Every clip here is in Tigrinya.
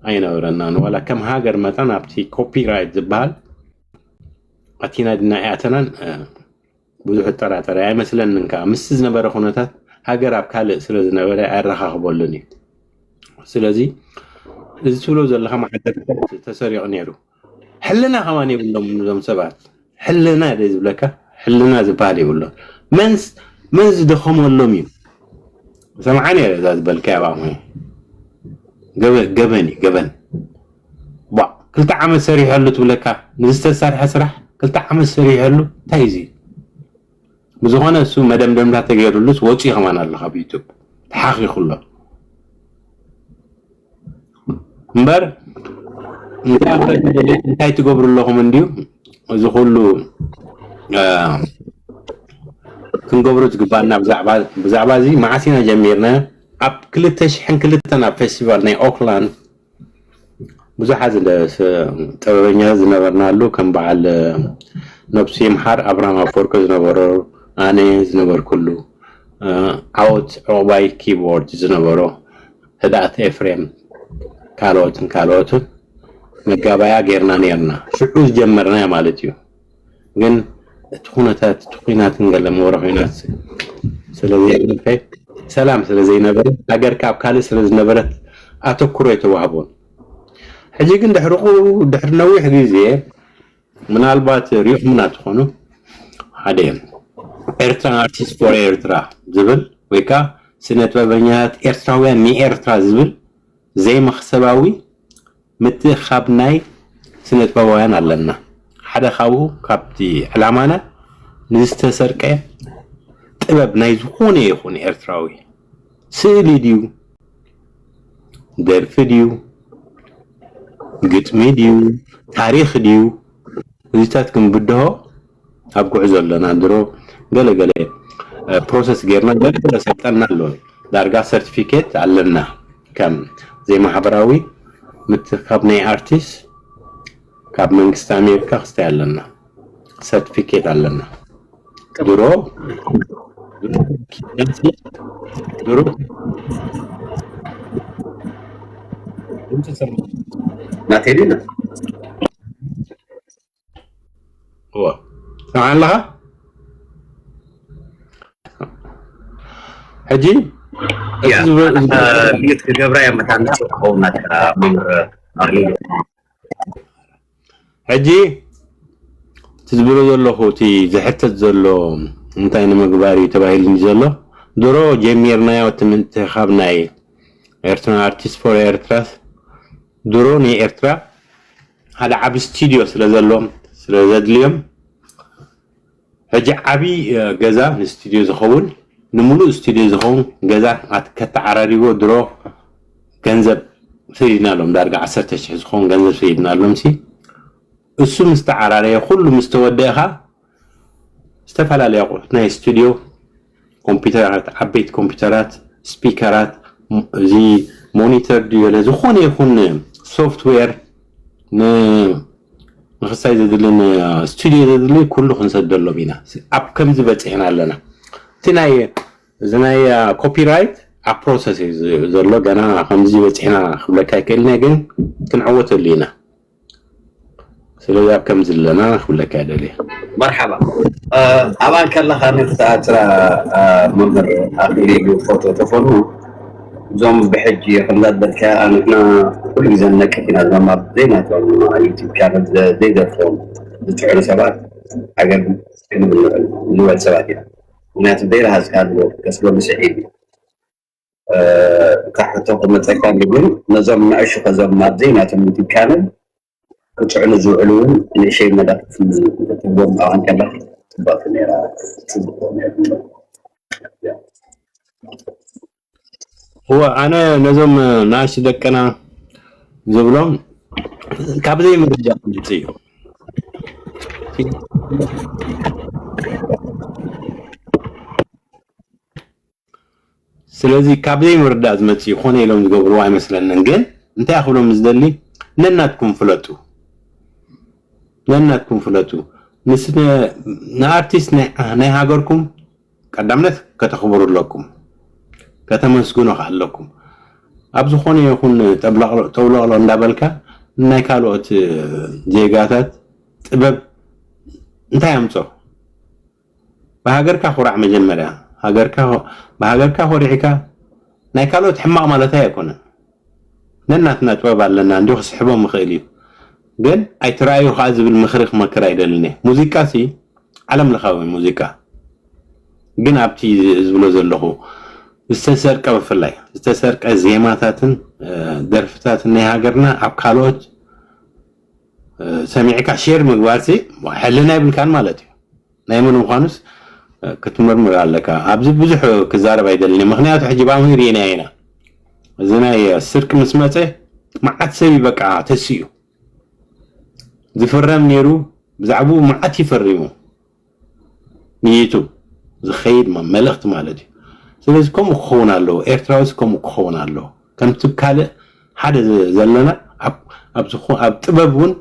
ኣይነበረናን። ዋላ ከም ሃገር መጠን ኣብቲ ኮፒራይት ዝበሃል ኣቲና ድና ኣይኣተናን። ብዙሕ እጠራጠር ኣይመስለንን። ከዓ ምስቲ ዝነበረ ኩነታት ሃገር ኣብ ካልእ ስለ ዝነበረ ኣየረኻኽበሉን እዩ። ስለዚ እዚ ትብሎ ዘለኻ ማሕደርታት ተሰሪቑ ነይሩ። ሕልና ከማን የብሎም እዞም ሰባት። ሕልና ደ ዝብለካ ሕልና ዝበሃል የብሎም። መንስ መን ዝደኸመሎም እዩ። ሰምዓ ነይረ እዛ ዝበልካ ያባ ገበን እዩ ገበን። ባ ክልተ ዓመት ሰሪሐሉ ትብለካ ንዝተሰርሐ ስራሕ ክልተ ዓመት ሰሪሐሉ እንታይ እዩ? ብዝኾነ እሱ መደምደምታ ተገይሩሉስ ወፂኡ ከማን ኣሎ ካብ ዩቱብ ተሓኺኹ ኣሎ። እምበር እንታይ ትገብሩ ኣለኹም እንድዩ እዚ ኩሉ ክንገብሩ ዝግባና ብዛዕባ እዚ መዓስ ኢና ጀሚርና? ኣብ ክልተ ሽሕን ክልተን ኣብ ፌስቲቫል ናይ ኦክላንድ ብዙሓት ጥበበኛ ዝነበርናሉ ከም በዓል ነብሱ ይምሓር ኣብርሃም ኣፈወርቂ ዝነበሮ ኣነ ዝነበርኩሉ ዓወት ዕቑባይ ኪቦርድ ዝነበሮ ህድኣት ኤፍሬም ካልኦትን ካልኦትን መጋባያ ጌርና ኔርና ሽዑ ዝጀመርና ማለት እዩ። ግን እቲ ኩነታት እቲ ኩናትን ገለ መወረ ኩናት ስለዘይነበረ ሰላም ስለዘይነበረ ሃገርካ ኣብ ካልእ ስለዝነበረት ኣተኩሮ የተዋህቦን። ሕጂ ግን ድሕርኹ ድሕሪ ነዊሕ ግዜ ምናልባት ሪኹምና ትኾኑ ሓደ ኤርትራ ኣርቲስት ፎር ኤርትራ ዝብል ወይ ከዓ ስነ ጥበበኛታት ኤርትራውያን ንኤርትራ ዝብል ዘይመኽሰባዊ ምትእኻብ ናይ ስነ ጥበባውያን ኣለና። ሓደ ካብኡ ካብቲ ዕላማና ንዝተሰርቀ ጥበብ ናይ ዝኾነ ይኹን ኤርትራዊ ስእሊ ድዩ፣ ደርፊ ድዩ፣ ግጥሚ ድዩ፣ ታሪኽ ድዩ፣ እዚታት ክንብድሆ ኣብ ጉዕዞ ኣለና። ድሮ ገለገለ ፕሮሰስ ጌርና ገለገለ ሰልጠና ኣሎ። ዳርጋ ሰርቲፊኬት ኣለና ከም ዘይማሕበራዊ ምትእኻብ ናይ ኣርቲስት ካብ መንግስቲ ኣሜሪካ ክስታይ ኣለና ሰርቲፊኬት ኣለና። ድሮ ድሮ ናቴሊና እዋ ሰምዓ ኣለኻ? ሕጂ ሚዩት ክገብራ እያ መታን ክኸውን ናትካ መምህር ኣኽሊሉ። ሕጂ እቲ ዝብሎ ዘለኹ እቲ ዝሕተት ዘሎ እንታይ ንምግባር እዩ ተባሂሉኒ ዘሎ ድሮ ጀሚርናዮ እቲ ምንትኻብ ናይ ኤርትራ ኣርቲስት ፎር ኤርትራስ ድሮ ንኤርትራ ሓደ ዓቢ ስቱድዮ ስለ ዘሎም ስለ ዘድልዮም ሕጂ ዓቢ ገዛ ንስቱድዮ ዝኸውን ንምሉእ ስቱድዮ ዝኸውን ገዛ ከተዓራሪቦ ድሮ ገንዘብ ሰዲድናሎም ዳርጋ ዓሰርተ ሽሕ ዝኸውን ገንዘብ ሰዲድናሎም ሲ እሱ ምስ ተዓራረየ ኩሉ ምስ ተወደእኻ ዝተፈላለዩ ኣቑሑት ናይ ስቱድዮ ኮምፒውተራት ዓበይቲ ኮምፒውተራት ስፒከራት እዚ ሞኒተር ድዩ ገለ ዝኾነ ይኹን ሶፍትዌር ንክስታይ ዘድልን ስቱድዮ ዘድልን ኩሉ ክንሰደሎም ኢና ኣብ ከምዚ በፂሕና ኣለና እቲ ናይ እዚ ናይ ኮፒራይት ኣብ ፕሮሰስ እዩ ዘሎ ገና ከምዚ በፂሕና ክብለካ ይክእልና ግን ክንዕወተሉ ኢና ስለዚ ኣብ ከምዚ ኣለና ክብለካ ደልየ መርሓባ ኣባን ከለኻ ንክተኣትራ መምህር ኣክሊሉ ፎቶ ተፈኑ እዞም ብሕጂ ከምዛ ዝበልካ ንሕና ኩሉ ግዜ ነቅፍ ኢና ዞም ኣብ ዘይናቶም ዩቲብ ቻነል ዘይደርፎም ዝፅዕሩ ሰባት ሃገር ክንብል ንበል ሰባት ኢና ምክንያቱ ዘይረሃዝካ ኣሎ ከስሎም ስዒድ እዩ ካብ ሕቶ ክመፀካ ግን ነዞም ንዕሹ ከዞም ኣብ ዘይናቶም ዩቲብ ቻነል ክፅዕኑ ዝውዕሉ እውን ንእሸይ መልእክቲ ክትህቦም ኣዋን ከለካ ፅብቅቲ ነራ ፅቡቅ ነሩ እወ ኣነ ነዞም ንኣሽቱ ደቅና ዝብሎም ካብ ዘይምርዳእ ዝመፅእ እዩ ስለዚ ካብ ዘይምርዳእ ዝመፅእ ይኮነ ኢሎም ዝገብርዎ ኣይመስለንን ግን እንታይ ክብሎም ዝደሊ ነናትኩም ፍለጡ ነናትኩም ፍለጡ ንኣርቲስት ናይ ሃገርኩም ቀዳምነት ከተኽብሩ ኣለኩም ከተመስግኑ ኣለኩም ኣብ ዝኾነ ይኹን ጠብለቕሎ- ጠውለቕሎ እንዳበልካ ናይ ካልኦት ዜጋታት ጥበብ እንታይ ኣምጾ? ብሃገርካ ኩራዕ መጀመርያ። ሃገርካ ብሃገርካ ኮሪዕካ ናይ ካልኦት ሕማቕ ማለት ኣይኮነን። ነናትና ጥበብ ኣለና እንዲሁ ክስሕቦም ይኽእል እዩ። ግን ኣይትረኣዩ ከዓ ዝብል ምኽሪ ክመክር ኣይደልን እየ። ሙዚቃ ሲ ዓለም ለኻዊ ሙዚቃ ግን ኣብቲ ዝብሎ ዘለኹ ዝተሰርቀ ብፍላይ ዝተሰርቀ ዜማታትን ደርፍታትን ናይ ሃገርና ኣብ ካልኦት ሰሚዕካ ሼር ምግባር ሲ ሕልና ይብልካን ማለት እዩ። ናይ መን ምዃኑስ ክትምርምር ኣለካ። ኣብዚ ብዙሕ ክዛረብ ኣይደልን ምክንያቱ ሕጂ ብኣምሂር ኢና ኢና እዚ ናይ ስርቂ ምስ መፀ መዓት ሰብ በቃ ተስዩ ዝፍረም ነይሩ ብዛዕባኡ መዓት ይፈሪሙ ንዩቱብ ዝኸይድ መልእኽቲ ማለት እዩ። ስለዚ ከምኡ ክኸውን ኣለዎ። ኤርትራውስ ከምኡ ክኸውን ኣለዎ። ከምቲ ካልእ ሓደ ዘለና ኣብ ጥበብ እውን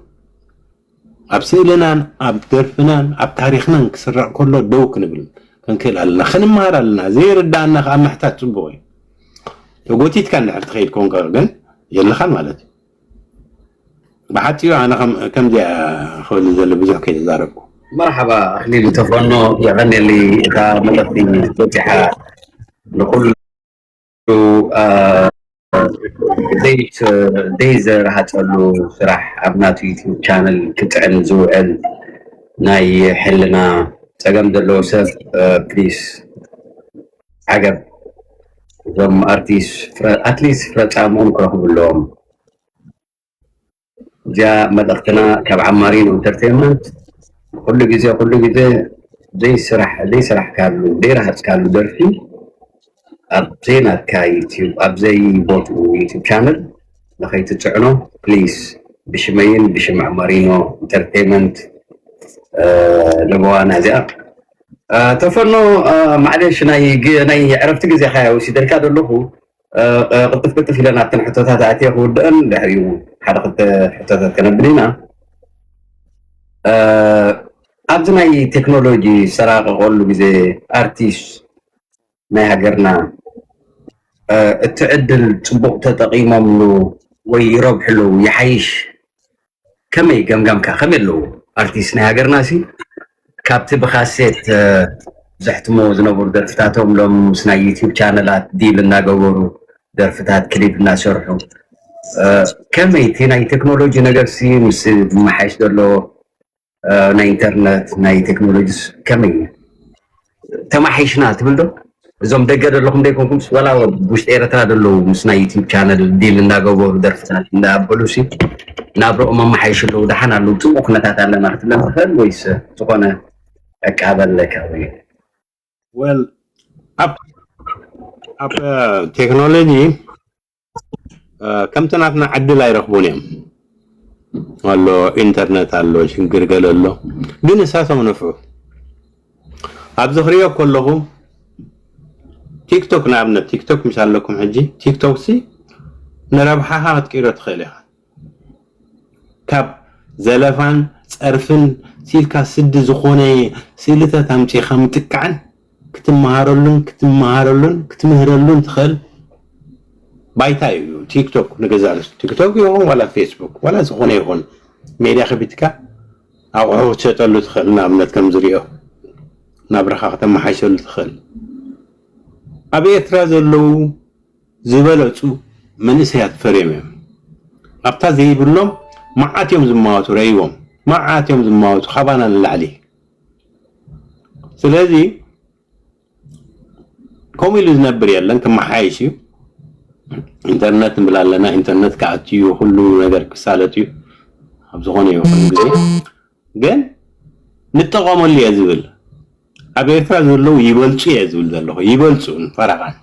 ኣብ ስእልናን ኣብ ደርፍናን ኣብ ታሪኽናን ክስረቕ ከሎ ደው ክንብል ክንክእል ኣለና። ክንመሃር ኣለና። ዘይርዳእና ከዓ ምሕታት ፅቡቕ እዩ። ተጎቲትካ እንድሕር ትኸይድ ኮንካ ግን የለኻን ማለት እዩ። ብሓፂሩ ኣነ ከምዚኣ ክብል ዘሎ ብዙሕ ከይተዛረብኩ። መርሓባ ኣኽሊሉ ተፈኖ የቐንየሊ እታ መልእኽቲ በፂሓ ንኩሉ ደይ ዘረሃፀሉ ስራሕ ኣብ ናቱ ዩቲብ ቻነል ክጥዕም ዝውዕል ናይ ሕልና ፀገም ዘለዎ ሰብ ፕሊስ ዓገብ እዞም ኣርቲስት ኣትሊስት ፍረፃምኦም ክረኽቡ ኣለዎም። እዚኣ መልእኽትና ካብ ዓማሪኖ ኢንተርቴንመንት። ኩሉ ግዜ ኩሉ ግዜ ዘይስራሕ ዘይሰራሕካሉ ዘይረሃፅካሉ ደርፊ ኣብ ዘይናትካ ዩቲዩብ ኣብ ዘይቦትኡ ዩቲዩብ ቻነል ንኸይትፅዕኖ ፕሊስ። ብሽመይን ብሽም ዓማሪኖ ኢንተርቴንመንት ለበዋና እዚኣ ተፈኖ። ማዕለሽ ናይ ዕረፍቲ ግዜኻ ወሲደልካ ዘለኹ። ቅልጥፍ ቅልጥፍ ኢለ ናብተን ሕቶታት ኣትየ ክውድአን ድሕሪኡ ሓደ ክልተ ሕቶታት ከነብል ኢና። ኣብዚ ናይ ቴክኖሎጂ ዝሰራቀቀሉ ግዜ ኣርቲስት ናይ ሃገርና እቲ ዕድል ፅቡቅ ተጠቂሞምሉ ወይ ይረብሕሉ ይሓይሽ? ከመይ ገምጋምካ ከመይ ኣለዉ ኣርቲስት ናይ ሃገርና ሲ ካብቲ ብካሴት ዘሕትሞ ዝነበሩ ደርፍታቶም ሎም ምስ ናይ ዩቲብ ቻነላት ዲል እናገበሩ ደርፍታት ክሊፕ እናሰርሑ ከመይ እቲ ናይ ቴክኖሎጂ ነገር ሲ ምስ ዝመሓይሽ ዘሎ ናይ ኢንተርነት ናይ ቴክኖሎጂ ከመይ ተማሒሽና ትብል ዶ? እዞም ደገ ዘለኹም ደይኮንኩም ዋላ ውሽጢ ኤረትራ ዘለዉ ምስ ናይ ዩቲብ ቻነል ዲል እንዳገበሩ ደርፍታት እንዳኣበሉ ሲ ናብረኦም ኣመሓይሹ ኣለዉ ደሓን ኣለዉ ፅቡቅ ኩነታት ኣለና ክትብለን ትኽእል ወይስ ዝኾነ ዕቃበ ኣለካ ወይ? ወል ኣብ ኣብ ቴክኖሎጂ ከምቲ ናትና ዕድል ኣይረኽቡን እዮም። ኣሎ ኢንተርነት ኣሎ ሽግር ገለ ኣሎ ግን እሳቶም ንፍዑ ኣብዚ ክሪኦ ከለኹ ቲክቶክ ንኣብነት ቲክቶክ ምስ ኣለኩም ሕጂ ቲክቶክ ሲ ንረብሓኻ ክትቅይሮ ትኽእል ኢኻ። ካብ ዘለፋን ፀርፍን ሲልካ ስዲ ዝኾነ ስእልታት ኣምፂእኻ ምጥቃዕን ክትመሃረሉን ክትመሃረሉን ክትምህረሉን ትኽእል ባይታ እዩ። ቲክቶክ ንገዛ ርስ ቲክቶክ ይኹን ዋላ ፌስቡክ ዋላ ዝኾነ ይኹን ሜድያ ከፊትካ ኣቑሑ ክትሸጠሉ ትኽእል። ንኣብነት ከም ዝሪኦ ናብራኻ ከተመሓይሸሉ ትኽእል። ኣብ ኤርትራ ዘለዉ ዝበለፁ መንእሰያት ፈርዮም እዮም። ኣብታ ዘይብሎም መዓት እዮም ዝማወቱ ረይዎም መዓት እዮም ዝማወቱ ካባና ንላዕሊ። ስለዚ ከምኡ ኢሉ ዝነብር የለን ክመሓየሽ እዩ። ኢንተርነት ንብል ኣለና። ኢንተርነት ክኣቱ እዩ። ኩሉ ነገር ክሳለጥ እዩ ኣብ ዝኾነ ይኹን ግዜ ግን ንጠቐመሉ እየ ዝብል ኣብ ኤርትራ ዘለዉ ይበልፁ እየ ዝብል ዘለኹ ይበልፁ ፈረቓን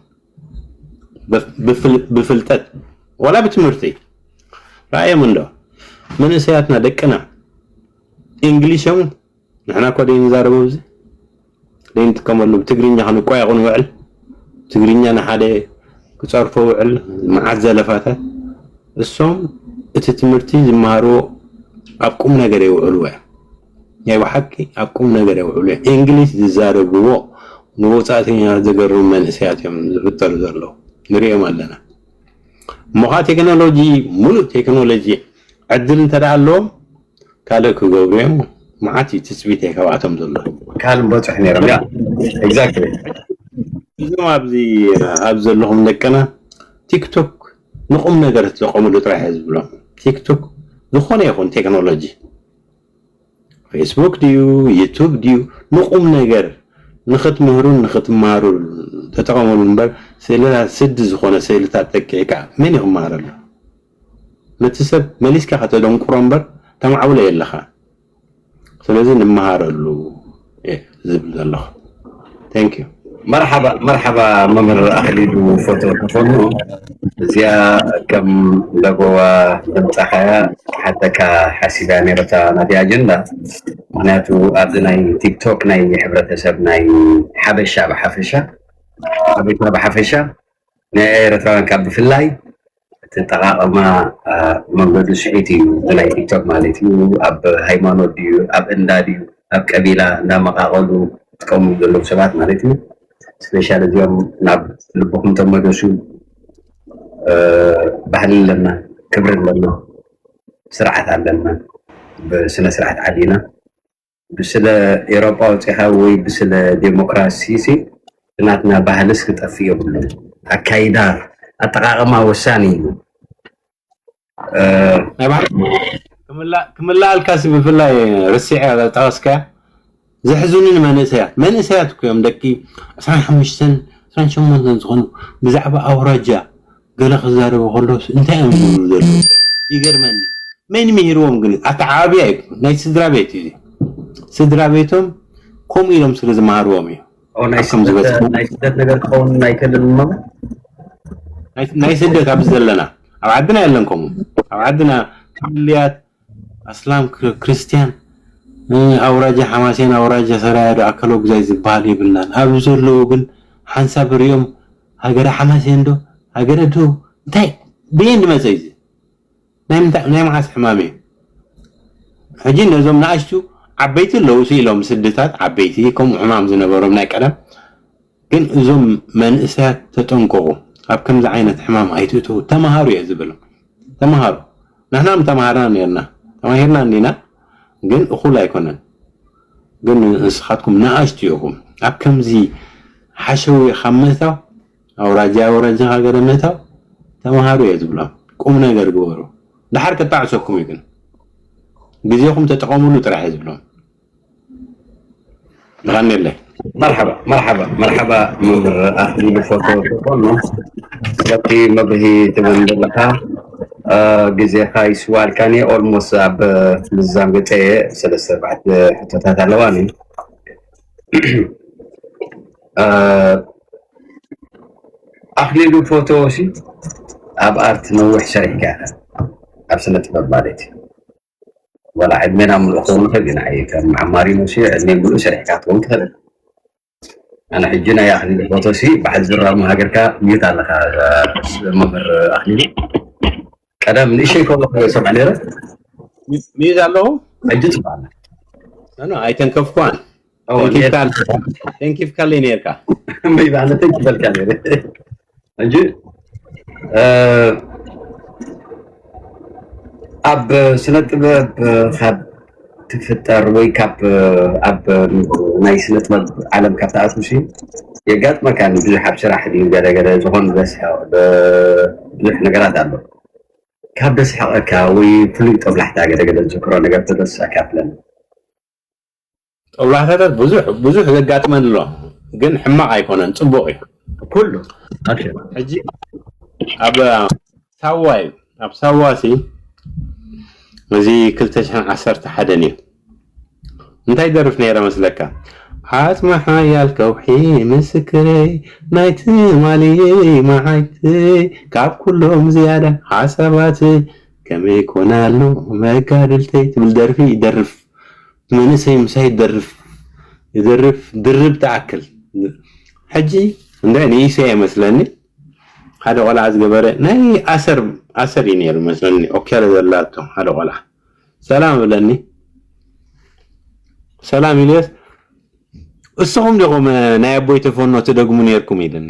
ብፍልጠት ወላ ብትምህርቲ ረኣዮም እንዶ መንእሰያትና ደቅና እንግሊሾም ንሕና እኮ ደይ ንዛረቦ ኣብዚ ደይ ንጥቀመሉ ብትግርኛ ክንቋየቑ ንውዕል ትግርኛ ንሓደ ክፀርፎ ውዕል መዓት ዘለፋታት እሶም እቲ ትምህርቲ ዝመሃርዎ ኣብ ቁም ነገር የውዕልዎ እዮም ናይ ብሓቂ ኣብ ቁም ነገር የውዕሉ እዮም እንግሊዝ ዝዛረብዎ ንወፃእተኛ ዘገርሙ መንእሰያት እዮም ዝፍጠሩ ዘለዉ ንሪኦም ኣለና እሞ ከዓ ቴክኖሎጂ፣ ሙሉእ ቴክኖሎጂ ዕድል እንተ ደኣ ኣለዎም ካልእ ክገብሩ እዮም። መዓት እዩ ትፅቢተይ ካብኣቶም ዘሎ። ካልእ በፅሑ ነይሮም። ያ፣ exactly። እዞም ኣብዚ ኣብ ዘለኹም ደቅና ቲክቶክ ንቁም ነገር ትጥቀምሉ ጥራሕ እየ ዝብሎም። ቲክቶክ ዝኾነ ይኹን ቴክኖሎጂ፣ ፌስቡክ ድዩ፣ ዩቱብ ድዩ፣ ንቁም ነገር ንኽትምህሩን ንኽትመሃሩን ተጠቐምሉ እምበር፣ ስእልታት፣ ስዲ ዝኾነ ስእልታት ጠቂዕካ መን እዩ ክመሃረሉ? ነቲ ሰብ መሊስካ ከተደንቁሮ እምበር ተማዕብሎ የለኻ። ስለዚ ንመሃረሉ እየ ዝብል ዘለኹ። Thank you። መርሓባ፣ መርሓባ መምህር ኣኽሊሉ ፎቶ ተኾኑ። እዚኣ ከም ለበዋ ዘምጻኻያ ክሓተካ ሓሲባ ነይረታ ናተይ ኣጀንዳ። ምኽንያቱ ኣብዚ ናይ ቲክቶክ ናይ ሕብረተሰብ ናይ ሓበሻ ብሓፈሻ፣ ሓበሻ ብሓፈሻ ናይ ኤርትራውያን ካብ ብፍላይ እቲ ኣጠቓቕማ፣ አ፣ መንገዱ ስሒት እዩ። እቲ ናይ ቲክቶክ ማለት እዩ። ኣብ ሃይማኖት ድዩ፣ ኣብ እንዳ ድዩ፣ ኣብ ቀቢላ እንዳመቓቐሉ ዝጥቀሙ ዘለዉ ሰባት ማለት እዩ። ስፔሻል እዚኦም ናብ ልብኹም ተመለሱ። እ፣ ባህሊ ኣለና፣ ክብሪ ኣለና፣ ስርዓት ኣለና፣ ብስነ ስርዓት ዓሊና። ብስለ ኤሮጳ ወጺኻ ወይ ብስለ ዴሞክራሲ ሲ፣ ናትና ባህልስ ክጠፍእ የብሉን። ኣካይዳ፣ ኣጠቓቕማ ወሳኒ እዩ። እ፣ ናይ ባዕሉ ክምላ-፣ ክምላኣልካሲ ብፍላይ ርሲዐ ጠቐስካያ። ዘሕዝኑኒ መንእሰያት፣ መንእሰያት እኮ እዮም፣ ደቂ ዕስራን ሓሙሽተን ዕስራን ሸሞንተን ዝኾኑ ብዛዕባ ኣውራጃ ገለ ክዛረቡ ከለውስ እንታይ እዮም ዝብሉ ዘለዉ? ይገርመኒ። መን ምሂርዎም ግን? ኣተዓባብያ እዩ፣ ናይ ስድራ ቤት እዩ። ስድራ ቤቶም ከምኡ ኢሎም ስለ ዝመሃርዎም እዩ። ኦ፣ ናይ ኣብ ከም ስደት፣ ዝበጽሑ ናይ ስደት ነገር ክኸውን ኣይክእልን እሞ? ናይ፣ ናይ ስደት ኣብዚ ዘለና፣ ኣብ ዓድና የለን ከምኡ። ኣብ ዓድና ፍልልያት ኣስላም፣ ክር-፣ ክርስትያን፣ እ፣ ኣውራጃ ሓማሴን፣ ኣውራጃ ሰራያ ዶ ኣከለ ጉዛይ ዝበሃል የብልናን። ኣብዚ ዘለዉ ግን ሓንሳብ ሪኦም ሃገረ ሓማሴን ዶ፣ ሃገረ ዶ፣ እንታይ፣ ብየን ዝመጸ እዩ እዚ? ናይ ምንታይ፣ ናይ መዓስ ሕማም እዩ? ሕጂ ነዞም ንኣሽቱ ዓበይቲ ኣለዉ፣ ስኢሎም ስድታት ዓበይቲ፣ ከምኡ ሕማም ዝነበሮም ናይ ቀደም። ግን እዞም መንእሰያት ተጠንቀቑ፣ ኣብ ከምዚ ዓይነት ሕማም ኣይትእትዉ፣ ተመሃሩ እየ ዝብሎም። ተመሃሩ። ንሕና ም ተማሃርና ነርና፣ ተማሂርና እንዲና፣ ግን እኹል ኣይኮነን። ግን ንስኻትኩም ንኣሽቱ ኢኹም። ኣብ ከምዚ ሓሸዊ ካብ ምእታው፣ ኣውራጃ ኣውራጃ ሃገረ ምእታው፣ ተመሃሩ እየ ዝብሎም። ቁም ነገር ግበሩ። ድሓር ከጣዕሰኩም እዩ ግን። ግዜኹም ተጠቐምሉ ጥራሕ እየ ዝብሎም። የቐንየለይ። መርሓባ፣ መርሓባ፣ መርሓባ መምህር ኣኽሊሉ ፎቶ ተኾኑ። ስለቲ መብርሂ ትበን ዘለኻ፣ እ፣ ግዜኻ ይስዋልካኒ። ኦልሞስት ኣብ ምዛም ገጸ እየ፣ ሰለስተ ኣርባዕተ ሕቶታት ኣለዋኒ። እ፣ ኣኽሊሉ ፎቶ ሲ ኣብ ኣርት ነዊሕ ሰሪሕካ ኢኻ፣ ኣብ ስነ ጥበብ ማለት እዩ። ዋላ ዕድሜና ምሉእ ክኸውን ይኽእል እዩ። ንዓይ ከም ዓማሪ ሙሴ ዕድሜ ምሉእ ሰሪሕካ ክትኸውን ትኽእል። ኣነ ሕጂ ናይ ኣኽሊሉ ፎቶ ሲ ባዕል ዝራሙ ሃገርካ ሚዩት ኣለኻ፣ መምህር ኣኽሊሉ። ቀደም ንእሸይ ከለኹ እየ ሰምዕ ነይረ። ሚዩት ኣለኹ? ሕጂ ጽቡቕ ኣለ። ኖ፣ ኖ፣ ኣይተንከፍኳን። ኦ፣ ተንኪፍካ፣ ተንኪፍካለይ ነይርካ። እምበይ ባዕለ ተንኪፈልካ ነይረ። ሕጂ፣ እ፣ ኣብ ስነ ጥበብ ካብ ትፍጠር ወይ ካብ፣ ኣብ ናይ ስነ ጥበብ ዓለም ካብ ትኣትውሲ የጋጥመካ ብዙሕ ኣብ ስራሕ ድዩ ገለ ገለ ዝኾነ ዘስሕቕ ብ-፣ ብዙሕ ነገራት ኣሎ። ካብ ዘስሕቐካ ወይ ፍሉይ ጦብላሕታ ገለ ገለ ዝዝክሮ ነገር ተዘስ ኣካፍለኒ። ጦብላሕታታት ብዙሕ፣ ብዙሕ ዘጋጥመኒ ኣሎ፣ ግን ሕማቕ ኣይኮነን፣ ጽቡቕ እዩ። ኩሉ። ኣክሽን። ሕጂ ኣብ ሳዋ እዩ። ኣብ ሳዋ ሲ፣ እዚ ክልተ ሽሕን ዓሰርተ ሓደን እዩ። እንታይ ደርፍ ነይረ መስለካ? ዓጽሚ ሓያል ከውሒ ምስክረይ፣ ናይ ትማሊ መዓልተይ፣ ካብ ኩሎም ዝያዳ ሓሳባተይ፣ ከመይ ኮነ ኣሎ መጋድልተይ ትብል ደርፊ ይደርፍ። መንእሰይ ምሳይ ይደርፍ፣ ይደርፍ፣ ድርብ ትኣክል። ሕጂ እንደ ንኢሰ ይመስለኒ፣ ሓደ ቆልዓ ዝገበረ ናይ ኣሰር፣ ኣሰር እዩ ነይሩ መስለኒ። ኦክያለ ዘላቶ ሓደ ቆልዓ ሰላም እብለኒ። ሰላም ኢልዮስ፣ እስኹም ዲኹም ናይ ኣቦይ ተፈኖ ትደግሙ ነይርኩም ኢልኒ።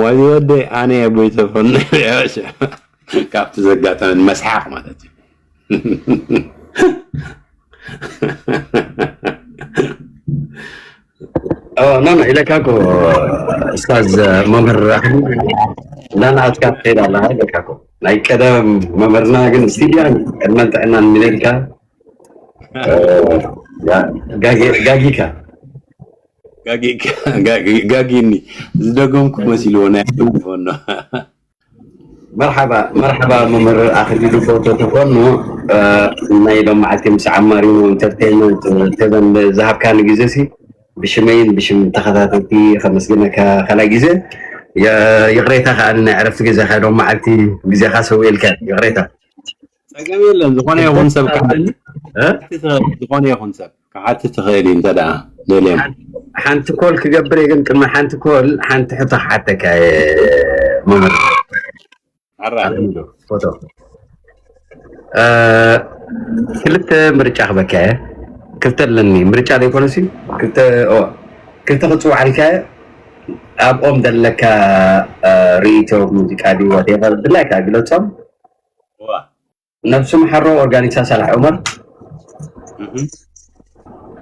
ዋዚ ወደይ ኣነ የቦይ ተፈኖ። ካብቲ ዘጋጠመን መስሓቕ ማለት እዩ። ኖ ኖ ኢለካ እኮ ኡስታዝ መምህር ኣክሊሉ፣ ናናኣትካ ትኸይድ ኣለካ ኢለካ እኮ። ናይ ቀደም መምህርና ግን ስቲል ያን ዕድመን ጥዕናን ይምነየልካ። ጋጊካ ጋጊኒ ዝደገምኩ መሲልዎ ናይ ሆኖ። መርሓባ መርሓባ መምህር ኣክሊሉ ፎቶ ተኾኑ። ናይ ሎማዓልቲ ምስ ዓማሪኖ ኢንተርቴይንመንት ተበን ዝሃብካኒ ግዜ ሲ ብሽመይን ብሽም ተኸታተልቲ ከመስግነካ ካልኣይ ግዜ። ይቕሬታ ከዓ ናይ ዕረፍቲ ግዜካ ሎማዓልቲ ግዜካ ሰዊኤልካ ይቕሬታ። ጸገም የለን። ዝኾነ ይኹን ሰብ ክሓትት፣ ዝኾነ ይኹን ሰብ ክሓትት ትኽእል እዩ እንተ ደኣ ደልዮም። ሓንቲ ኮል ክገብር እየ፣ ግን ቅድሚ ሓንቲ ኮል ሓንቲ ሕቶ ክሓተካ እየ መምህር። ኣራ ፎቶ ክልተ ምርጫ ክበካ እየ። ክልተ ኣለኒ ምርጫ ዘይኮነሲ ክልተ ክልተ ክፅውዓልካ እየ። ኣብኦም ዘለካ ርእይቶ ሙዚቃ ድዩ ዋቴቨር ድላይካ ግለፆም። ነብሱ መሓሮ ኦርጋኒሳ ሳላሕ ዑመር፣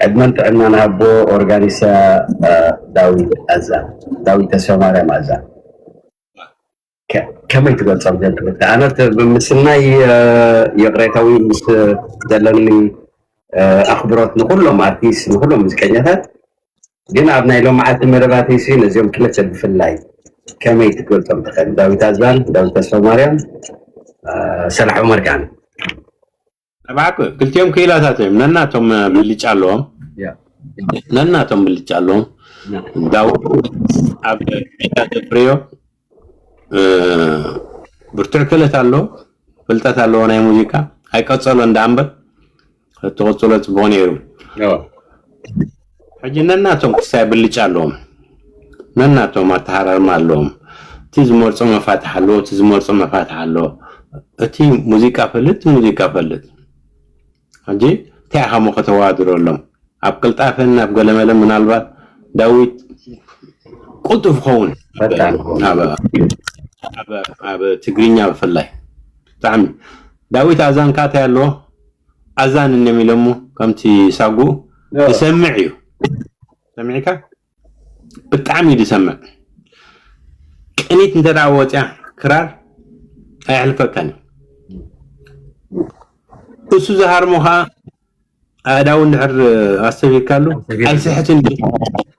ዕድመን ጥዕናን ሃቦ ኦርጋኒሳ ዳዊት ኣዛ፣ ዳዊት ተስፋ ማርያም ኣዛ። ከመይ ትገልጾም ዘንትብልካ ኣነ ምስናይ ይቕሬታዊ ምስ ዘለኒ ኣኽብሮት ንኩሎም ኣርቲስት ንኩሎም ሙዚቀኛታት። ግን ኣብ ናይ ሎምዓቲ መደባተይሲ ነዚኦም ክልተ ብፍላይ ከመይ ክትገልጾም ትኽእል? ዳዊት ኣዛን ዳዊት ተስፋማርያም ሰላሕ ዑመር ከዓኒ። ንባዕኩ ክልቲኦም ክኢላታት እዮም። ነናቶም ብልጫ ኣለዎም። ነናቶም ብልጫ ኣለዎም። ዳዊት ኣብ ሜዳ ዘፍርዮ ብርቱዕ ክእለት ኣለዎ፣ ፍልጠት ኣለዎ ናይ ሙዚቃ። ኣይቀጸሎ እንዳ እምበር ተቐጽሎ ጽቡቕ ነይሩ። ሕጂ ነናቶም ክሳይ ብልጫ ኣለዎም፣ ነናቶም ኣተሃራርማ ኣለዎም። እቲ ዝመርጾ መፋትሕ ኣለዎ፣ እቲ ዝመርጾ መፋትሕ ኣለዎ። እቲ ሙዚቃ ፈልጥ፣ እቲ ሙዚቃ ፈልጥ። ሕጂ እንታይ ኢኻ እሞ ከተወዳድረሎም? ኣብ ቅልጣፈን ኣብ ገለመለ ምናልባት ዳዊት ቅልጡፍ ክኸውን ኣብ ትግርኛ ብፍላይ ብጣዕሚ ዳዊት ኣዛን ካታይ ኣለዎ ኣዛን እነም ኢሎሞ ከምቲ ሳጉ ዝሰምዕ እዩ። ሰሚዕካ ብጣዕሚ እዩ ዝሰምዕ። ቅኒት እንተ ደኣ ወፅያ ክራር ኣየሕልፈካን እዩ። እሱ ዝሃርሞ ከዓ ኣእዳው እንድሕር ኣስተብሂልካሉ ኣይስሕትን እዩ።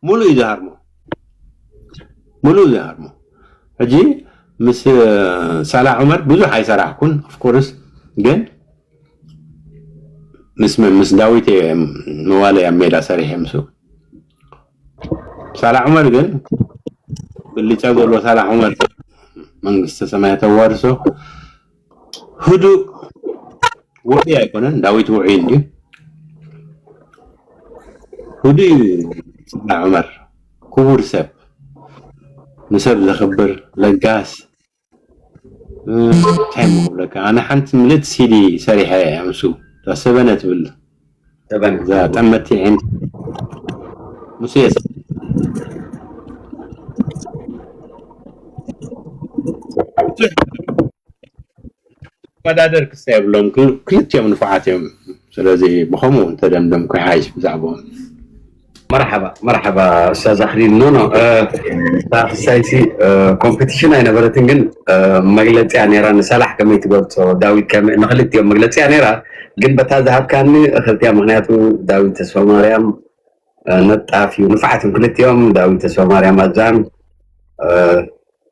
ሙሉእ እዩ ዝሃርሞ፣ ሙሉእ እዩ ዝሃርሞ። ሕጂ ምስ ሳላ ዑመር ብዙሕ ኣይሰራሕኩን ኦፍኮርስ፣ ግን ምስ ምስ ዳዊት እየ መዋለይ ኣብ ሜዳ ሰሪሐ ምስኡ። ሳላ ዑመር ግን ብልጫ ዘሎ ሳላ ዑመር መንግስተ ሰማያት ተዋርሶ ህዱእ ውዑይ ኣይኮነን፣ ዳዊት ውዑይ እንድዩ። ህዱእ እዩ ሳላ ዑመር፣ ክቡር ሰብ፣ ንሰብ ዘኽብር ለጋስ። እንታይ እሞ ክብለካ፣ ኣነ ሓንቲ ምልእቲ ሲዲ ሰሪሐ እያ ምስኡ፣ እዛ ሰበነ ትብል፣ እዛ ጠመቲ ዒንት ምስ እየ ወዳደር ክስተ የብሎም፣ ክልቲኦም ንፉዓት እዮም። ስለዚ ብኸምኡ እንተደምደምኩ ይሓይሽ ብዛዕባኦም። መርሓባ መርሓባ ኡስታዝ ኣኽሊል። ኖ ኖ፣ እታ ክሳይሲ ኮምፒቲሽን ኣይነበረትን፣ ግን መግለፂያ ነይራ። ንሳላሕ ከመይ ትገልፆ፣ ዳዊት ከመይ፣ ንክልቲኦም መግለፂያ ነይራ። ግን በታ ዝሃብካኒ ክልቲያ፣ ምክንያቱ ዳዊት ተስፋማርያም ነጣፍ እዩ፣ ንፉዓት እዮም ክልቲኦም። ዳዊት ተስፋማርያም ኣዛን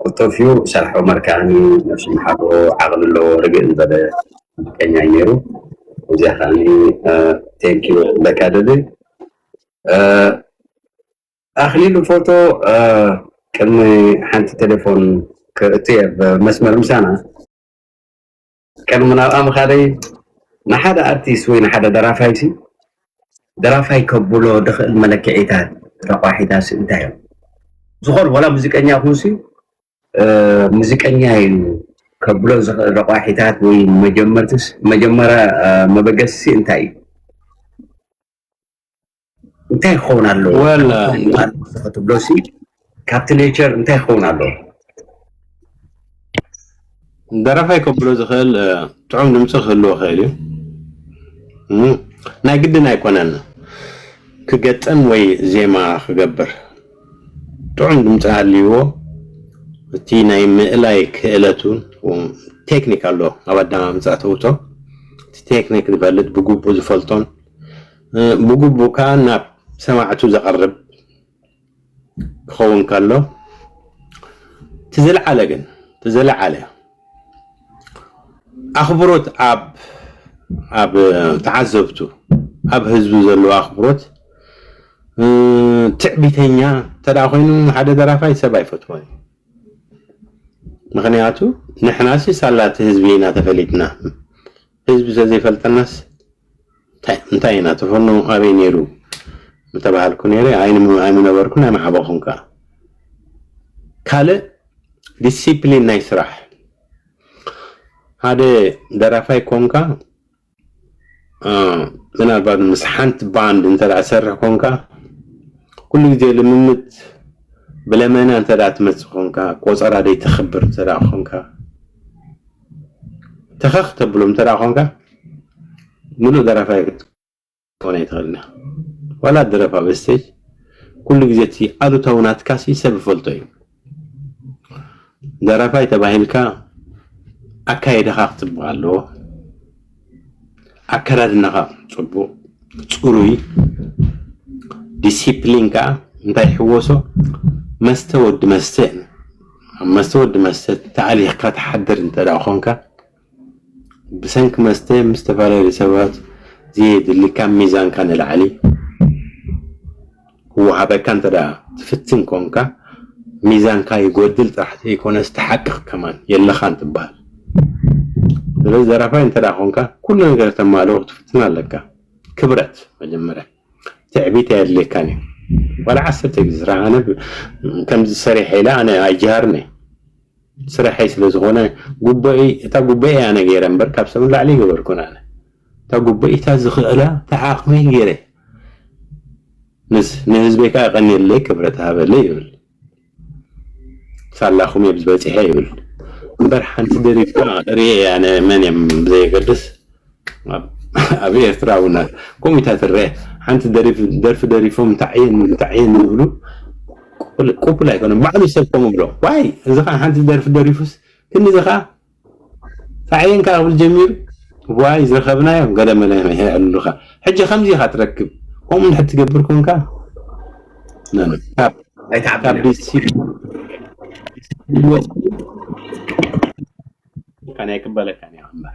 ቅልጡፍ እዩ፣ ሳላሕ ዑመር ከዓኒ ነፍሱ ይሓሮ፣ ዓቕሊ ኣለዎ፣ ርግእ ዝበለ ሙዚቀኛ እዩ ነይሩ። እዚኣ ከዓኒ ቴንኪዩ ክብለካ ደሊ። ኣኽሊሉ ፎቶ፣ ቅድሚ ሓንቲ ቴሌፎን ክእቱ እየ ብመስመር ምሳና። ቅድሚ ናብኣ ምኻደይ ንሓደ ኣርቲስት ወይ ንሓደ ደራፋይ ሲ ደራፋይ ከብሎ ድኽእል መለክዒታት፣ ረቋሒታት ሲ እንታይ እዮም? ዝኾነ ዋላ ሙዚቀኛ ይኹን ሲ ሙዚቀኛ እዩ ከብሎ ዝኽእል ረቋሒታት ወይ መጀመርትስ መጀመርያ መበገሲ ሲ እንታይ እዩ? እንታይ ክኸውን ኣለዎ? ወላ ክትብሎ ሲ ካብቲ ኔቸር እንታይ ክኸውን ኣለዎ? ደራፋይ ከብሎ ዝኽእል ጥዑም ድምፂ ክህልዎ ክእል እዩ። ናይ ግድን ኣይኮነን ክገጥም ወይ ዜማ ክገብር። ጥዑም ድምፂ ሃልይዎ፣ እቲ ናይ ምእላይ ክእለቱ፣ ቴክኒክ ኣሎ ኣብ ኣዳማምፃ ተውቶ። እቲ ቴክኒክ ዝፈልጥ፣ ብግቡእ ዝፈልጦን ብግቡእ ከዓ ናብ ሰማዕቱ ዘቐርብ ክኸውን ከሎ፣ እቲ ዝለዓለ ግን እቲ ዝለዓለ ኣኽብሮት ኣብ ኣብ ተዓዘብቱ፣ ኣብ ህዝቢ ዘለዎ ኣኽብሮት፣ ትዕቢተኛ እንተ ደኣ ኮይኑ፣ ሓደ ደራፋይ ሰብ ኣይፈትዎን እዩ። ምኽንያቱ ንሕናሲ ሳላ እቲ ህዝቢ ኢና ተፈሊጥና። ህዝቢ ተዘይፈልጠናስ እንታይ እንታይ ኢና፣ ተፈኖ ኣበይ ነይሩ ምተባሃልኩ ነይረ፣ ኣይምነበርኩን ኣይመሓበኹን ከኣ። ካልእ ዲሲፕሊን ናይ ስራሕ፣ ሓደ ደራፋይ ኮንካ፣ ምናልባት ምስ ሓንቲ ባንድ እንተ ሰርሕ ኮንካ፣ ኩሉ ግዜ ልምምድ ብለመና እንተ ትመፅእ ኮንካ፣ ቆፀራ ደይ ተኽብር እንተ ኮንካ፣ ተኸኽ ተብሎም እንተ ኮንካ፣ ምሉእ ደራፋይ ክትኮን ኣይትኽእልን። ዋላ ድረፍ ኣብ ስቴጅ ኩሉ ግዜ እቲ ኣሉታዊ ናትካሲ ሰብ ይፈልጦ እዩ። ደራፋይ ተባሂልካ ኣካየዳኻ ክፅብቕ ኣለዎ። ኣከዳድናኻ ፅቡቕ፣ ፅሩይ፣ ዲሲፕሊን ከዓ እንታይ ይሕወሶ? መስተ ወዲ መስተ፣ ኣብ መስተ ወዲ መስተ ተኣሊኽካ ትሓድር እንተ ደኣ ኾንካ፣ ብሰንኪ መስተ ምስ ዝተፈላለዩ ሰባት ዘየድሊ ካብ ሚዛንካ ንላዕሊ ክወሃበካ እንተ ደኣ ትፍትን ኮንካ፣ ሚዛንካ ይጎድል ጥራሕ ዘይኮነስ፣ ተሓቅቕ ከማን የለኻን ትበሃል። ስለዚ ደራፋይ እንተ ደኣ ኮንካ፣ ኩሉ ነገር ተማልኦ ክትፍትን ኣለካ። ክብረት መጀመርያ፣ ትዕቢት ኣየድልየካን እዩ። ዋላ ዓሰርተ ግዜ ስራሕ፣ ኣነ ብ-፣ ከምዚ ሰሪሐ ኢለ ኣነ ኣይጀሃርን እየ። ስራሐይ ስለ ዝኾነ፣ ጉቦይ፣ እታ ጉቦይ እያ ኣነ ገይረ እምበር፣ ካብ ሰብ ንላዕሊ ይገበርኩን ኣነ። እታ ጉቦይ፣ እታ ዝኽእላ፣ እታ ዓቕመይ ገይረ። ንስ-፣ ንህዝበይ ከዓ የቐንየለይ፣ ክብረት ሃበለይ ይብል። ሳላኹም እየ ብዝበፂሐ ይብል። እምበር ሓንቲ ደሪፍካ ርእየ እየ ኣነ መን እየ ብዘየገድስ። ኣብ፣ ኣብ ኤርትራ እውን ከምኡ ኢታ ትረአ። ሓንቲ ደሪፍ-፣ ደርፊ ደሪፎም እንታዕየን፣ እንታዕየን ይብሉ። ቁል-፣ ቁፕል ኣይኮነን። ባዕሉ ሰብ ከምኡ ብሎ። ዋይ፣ እዚ ኸዓ ሓንቲ ደርፊ ደሪፉስ፣ ክንዲ እዚ ኸዓ ታዕየን ከዓ ክብል ጀሚሩ። ዋይ፣ ዝረኸብናዮም ገለ መለ ይሕልሉኻ። ሕጂ ከምዚ ኢኻ ትረክብ። ከምኡ እንድሕር ትገብር ኮንካ፣ ኖ፣ ኖ፣ ካብ፣ ካብ ኣይትዓብድን። ዲሲፕሊን ካን ኣይቅበለካን እያ እምበር።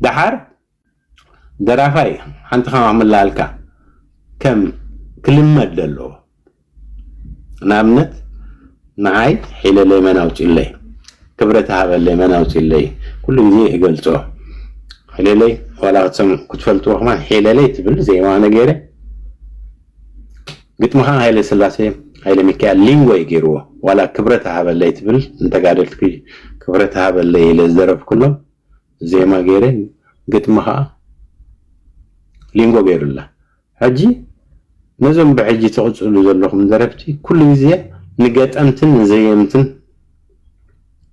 ደሓር ደራፋይ ሓንቲ ከማኽ ምላልካ ከም ክልመድ ዘለዎ። ንኣብነት፣ ንዓይ ሒለለይ መን ኣውፅኡለይ፣ ክብረት ሃበለይ መን ኣውፅኡለይ፣ ኩሉ ግዜ እገልፆ። ሒለለይ ዋላ ክትሰምዑ ክትፈልጥዎ ከማን፣ ሒለለይ ትብል ዜማ ኣነ ገይረ፣ ግጥሚ ከዓ ሃይለ ስላሴ፣ ሃይለ ሚካኤል ሊንጎ እዩ ገይርዎ። ዋላ ክብረት ሃበለይ ትብል፣ ንተጋደልቲ ክብረት ሃበለይ ኢለ ዝደረፍኩሎም፣ ዜማ ገይረ፣ ግጥሚ ከዓ ሊንጎ ገይሩላ። ሕጂ ነዞም ብሕጂ ትቕፅሉ ዘለኹም ደረፍቲ፣ ኩሉ ግዜ ንገጠምትን ንዘየምትን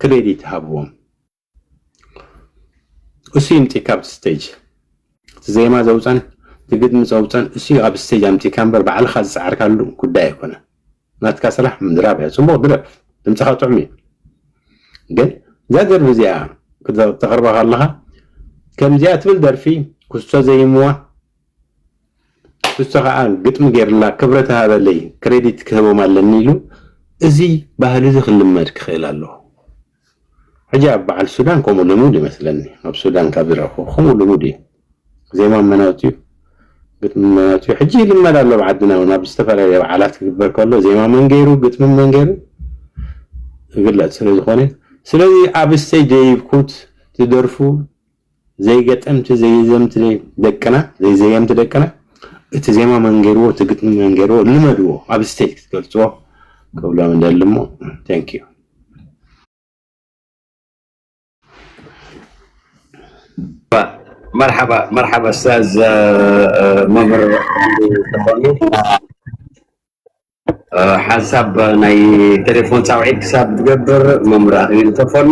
ክሬዲት ሃብዎም። እሱ ይምፅእካ ኣብቲ ስቴጅ። እቲ ዜማ ዘውፀን፣ እቲ ግጥሚ ዘውፀን፣ እሱ ኣብ ስቴጅ ኣምፅእካ እምበር፣ ባዕልኻ ዝፀዓርካሉ ጉዳይ ኣይኮነን። ናትካ ስራሕ ምድራፍ እያ። ፅቡቕ ድረፍ፣ ድምፅኻ ጥዑም እዩ። ግን እዛ ደርፊ እዚኣ ክተ-፣ ክተቕርባ ከለኻ፣ ከምዚኣ ትብል ደርፊ ክስቶ ዘይምዋ፣ ክስቶ ከዓ ግጥሚ ገይርላ፣ ክብረት ሃበለይ፣ ክሬዲት ክህቦም ኣለኒ ኢሉ፣ እዚ ባህሊ እዚ ክልመድ ክኽእል ኣለዎ። ሕጂ ኣብ በዓል ሱዳን ከምኡ ልሙድ ይመስለኒ። ኣብ ሱዳን ካብ ዝረእኹ ከምኡ ልሙድ እዩ። ዜማ መን ኣውፅኡ፣ ግጥሚ መን ኣውፅኡ። ሕጂ ይልመድ ኣሎ ኣብ ዓድና እውን፣ ኣብ ዝተፈላለየ በዓላት ክግበር ከሎ ዜማ መን ገይሩ፣ ግጥሚ መን ገይሩ ይግለፅ ስለ ዝኾነ፣ ስለዚ ኣብ ስቴጅ ደይብኩት ትደርፉ ዘይገጠምቲ፣ ዘይዘምቲ ደቅና፣ ዘይዘየምቲ ደቅና፣ እቲ ዜማ መን ገይርዎ፣ እቲ ግጥሚ መን ገይርዎ ልመድዎ፣ ኣብ ስቴጅ ክትገልፅዎ ክብሎም እንደሊ እሞ። Thank you። መርሓባ፣ መርሓባ ኡስታዝ፣ እ፣ መምህር ተኾኑ። እ፣ ሓንሳብ ናይ ቴሌፎን ጻውዒት ክሳብ ትገብር መምህር ኣኽሊሉ ተኾኑ።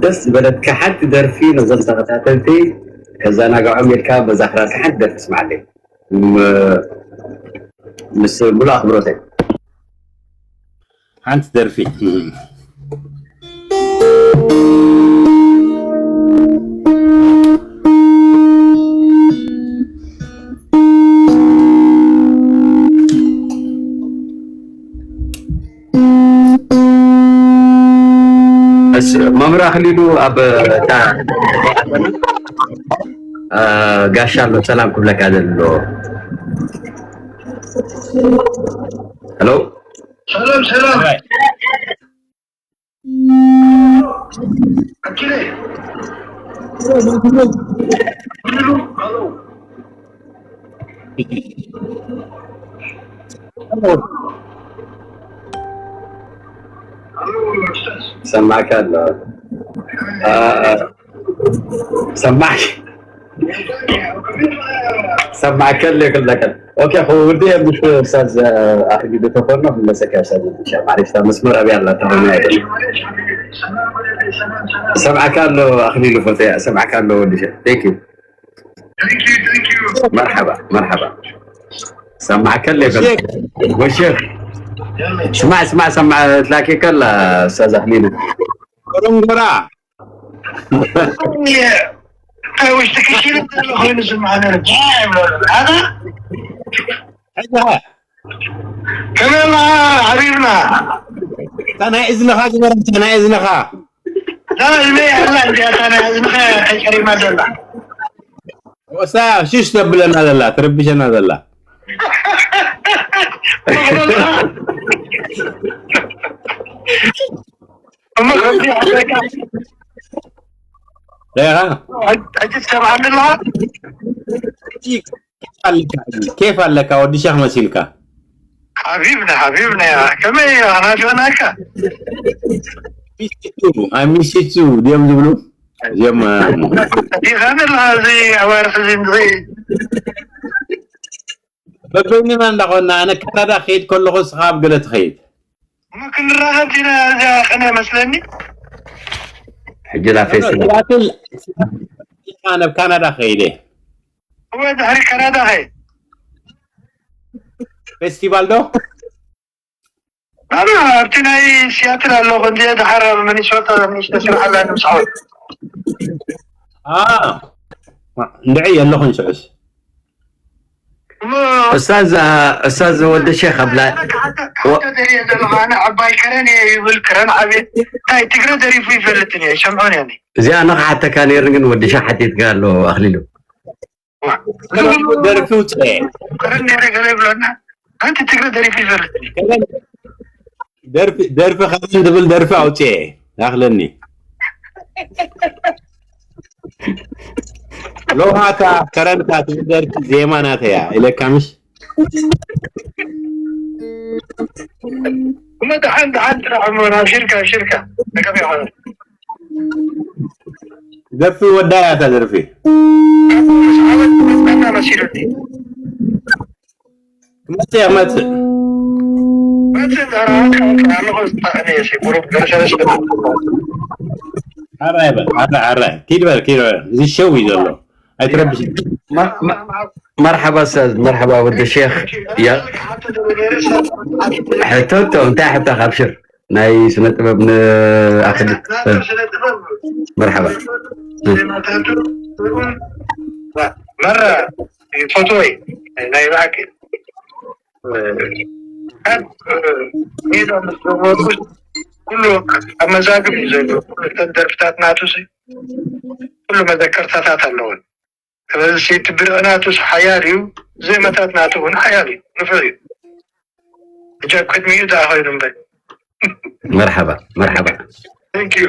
ደስ ዝበለትካ ሓንቲ ደርፊ ነዞም ተኸታተልቲ ከዘናግዖም ኢልካ መዛኽራትካ ሓንቲ ደርፊ ስምዓለይ። ም-፣ ምስ ሙሉ ኣኽብሮተይ። ሓንቲ ደርፊ። እስ-፣ መምህር ኣኽሊሉ ኣብ፣ እ፣ ታ-፣ እ፣ ጋሻ ኣሎ፣ ሰላም ክብለካ ዘሎ። ሄሎ። ሰላም፣ ሰላም። ኣኪለ። ሰማዕካ ኣሎ። አ፣ አ፣ ሰማዕክ-፣ ሰማዕከ ኣሎ ይኽለከ። ኦኬ፣ ክውዲ ምስ ኡስታዝ ኣኽሊሉ ተፈኖ ክመለሰካ ኡስታዝ። ማዕሌሽ፣ እታ መስመር ኣብያ ኣላ፣ እታ ኾይና እያ። ሰማዕካ ኣሎ ኣኽሊሉ ፈተያ፣ ሰማዕካ ኣሎ ወዲ ሸ-፣ thank you። መርሓባ፣ መርሓባ። ሰማዕከ ኣሎ ይኽለከ። ወሸክ። ስማዕ፣ ስማዕ፣ ሰማዕ፣ ትላኪ ከላ ኡስታዝ ኣኽሊሉ። ጎረንጎራ። ኣብ ውሽጢ ክሽነ ዘሎ ኮይኑ ዝመሃነር እንታይ ይብሎ? ኣታ ሕጂ ኸ? ከመይ ኣለኻ ሓቢብና? እታ ናይ እዝንኻ ግበር፣ እታ ናይ እዝንኻ። እታ እዝነይ ኣላ እንድያ፣ እታ ናይ እዝንኻ ተጨሪማ ዘላ። ወሳ ሽሽ ተብለና ዘላ፣ ትርብሸና ዘላ። እሞ ከምዚ ሓበሬታ ያ። ሕጂ ትሰምዓኒ ኣለኻ? ኬፍ ኣለካ፣ ኬፍ ኣለካ፣ ወዲ ሸኽ መሲልካ። ሓቢብና፣ ሓቢብና፣ ያ፣ ከመይ ኣናፊቕናካ? ሚስ ዩ ቱ፣ I miss you too ድዮም ዝብሉ? እዚኦም፣ እ፣ ዲኻ ዘለኻ እዚ ኣዋርሕ እዚ ንርኢ። በበይንና እንዳኾንና፣ ኣነ ካናዳ ክኸይድ ከለኹ፣ ንስኻ ኣብ ገለ ትኸይድ። እሞ ክንራኸብ ዲና እዚኣ ቅነ መስለኒ። ሕጂ ናብ ፌስቲቫል። ሲያትል፣ ኣነ ኣብ ካናዳ ከይደ። እወ፣ ድሕሪ ካናዳ ከይድ። ፌስቲቫል ዶ? ኣነ ኣብቲ ናይ ሲያትል ኣለኹ፣ እንዲ ድሓር ኣብ ሚኒሶታ ንእሽቶ ስራሕ ኣላ ንምስዓብ። አ፣ እንድዒ የለኹን ሽዑስ። እሞ ኡስታዝ፣ ኡስታዝ ወዲ ሸኽ ኣብ ላ-፣ ሓንቲ፣ ሓንቲ ደልየ ዘለኹ፣ ኣነ ዓባይ ከረን እየ ይብል፣ ከረን ዓብየ። እንታይ ትግረ ደሪፉ ይፈልጥን እየ፣ ይሰምዖን እየ። እዚኣ ንኽሓተካ ነይሩ፣ ግን ወዲ ሸኽ ሓቲትካ ኣሎ ኣኽሊሉ። ደርፊ ውፅአ። ከረን ነይረ ገለ ይብለና፣ ሓንቲ ትግረ ደሪፉ ይፈልጥን እየ። ከረን ደርፊ፣ ደርፊ ከረን ዝብል ደርፊ ኣውፅአ። ኣኽለኒ። ሎማታ ከረንታ ትብል ደርፊ ዜማ ናተያ ኢለካ ምሽ? እሞ ደሓን፣ ደሓን ጥራሕ እሞ፣ ኣብሽርካ፣ ኣብሽርካ። ጸገም የኾነን። ደርፊ ወዳያ እታ ደርፊ። ምስ ዓመት መጣና መሲሉኒ። ክመጽእ እየ፣ ክመጽእ። መጽእ፣ ኧረ፣ ኣነ፣ ኣነ፣ ኣነ፣ ኣነ፣ እሺ፣ ቁሩብ ገለ ሰለስተ። ሓራይ በል፣ ሓራይ፣ ሓራይ። ኪድ በል፣ ኪድ በል። እዚ ሸው እዩ ዘሎ። ኣይትረብሽ። መ-፣ መ-፣ መርሓባ ኡስታዝ፣ መርሓባ ወዲ ሼኽ። ያ-፣ ሕቶ፣ ሕቶ፣ እንታይ ሕቶ? ኣብሽር። ናይ ስነ ጥበብ ንኣኽል-፣ መርሓባ። መረ፣ ፈትወይ፣ ናይ ብሓቂ። ሜዳ ምስ ዘመርኩስ ኩሉ ኣብ መዛግብ እዩ ዘሎ። ኩሉ እተን ደርፍታት ናቱ ሲ ኩሉ መዘከርታታት ኣለውን። ስለዚ እቲ ብርዒ ናቱስ ሓያል እዩ፣ ዜማታት ናቱ እውን ሓያል እዩ፣ ንፉዕ እዩ። ሕጂ ኣብ ቅድሚኡ ደኣ ኸይዱ እምበር። መርሓባ፣ መርሓባ። Thank you።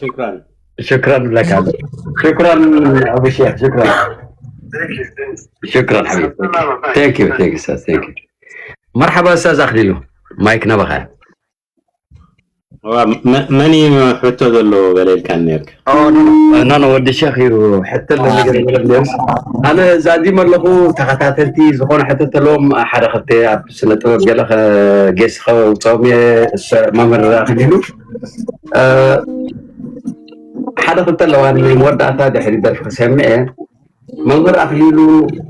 ሽክራን። ሽክራን ለካ። ሽክራን ኣቡ ሼኽ፣ ሽክራን። Thank you፣ thank you። ሽክራን ሓቢቢ። ሰላም። Thank you፣ thank you፣ ኡስታዝ፣ thank you። መርሓባ ኡስታዝ ኣኽሊሉ፣ ማይክ ናባኻ። ዋ፣ መ-፣ መን እዩ ሕቶ ዘለዎ ገለ ኢልካ ነርካ? ኦ፣ ኖ፣ ኖ፣ ኖ፣ ኖ፣ ወዲ ሼኽ እዩ ሕቶ ኣሎ ነገር የለን። ኣነ ዛዚም ኣለኹ፣ ተኸታተልቲ ዝኾነ ሕቶ ተለዎም ሓደ ክልተ ኣብ ስነ ጥበብ ገለ ከ-፣ ጌስ ከውፅኦም እየ፣ እሰ-፣ መምህር ኣኽሊሉ። እ፣ ሓደ ክልተ ኣለዋ። ንመወዳእታ ድሕሪ ደርፊ ክሰምዕ እየ። መምህር ኣኽሊሉ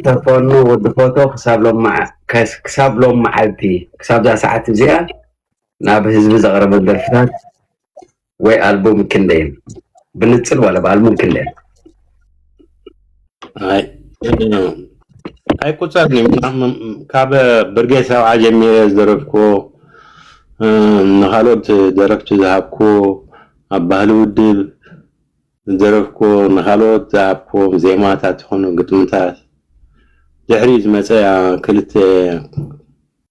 ተፈኖ ወዲ ፎቶ ክሳብ ሎም መዓ- ከስ- ክሳብ ሎም መዓልቲ፣ ክሳብ እዛ ሰዓት እዚኣ ናብ ህዝቢ ዘቕረበን ደርፍታት ወይ ኣልቡም ክንደየን? ብንጽል ዋላ ብኣልቡም ክንደየን? ኣይ ኣይቁጸርን እዩ። ካብ ብርጌድ ሰብዓ ጀሚረ ዝደረፍኩዎ፣ ንኻልኦት ደረፍቲ ዝሃብኩዎ፣ ኣብ ባህሊ ውድብ ዝደረፍኩዎ፣ ንኻልኦት ዝሃብኩዎም ዜማታት ይኹኑ ግጥምታት፣ ድሕሪ ዝመፀ ክልተ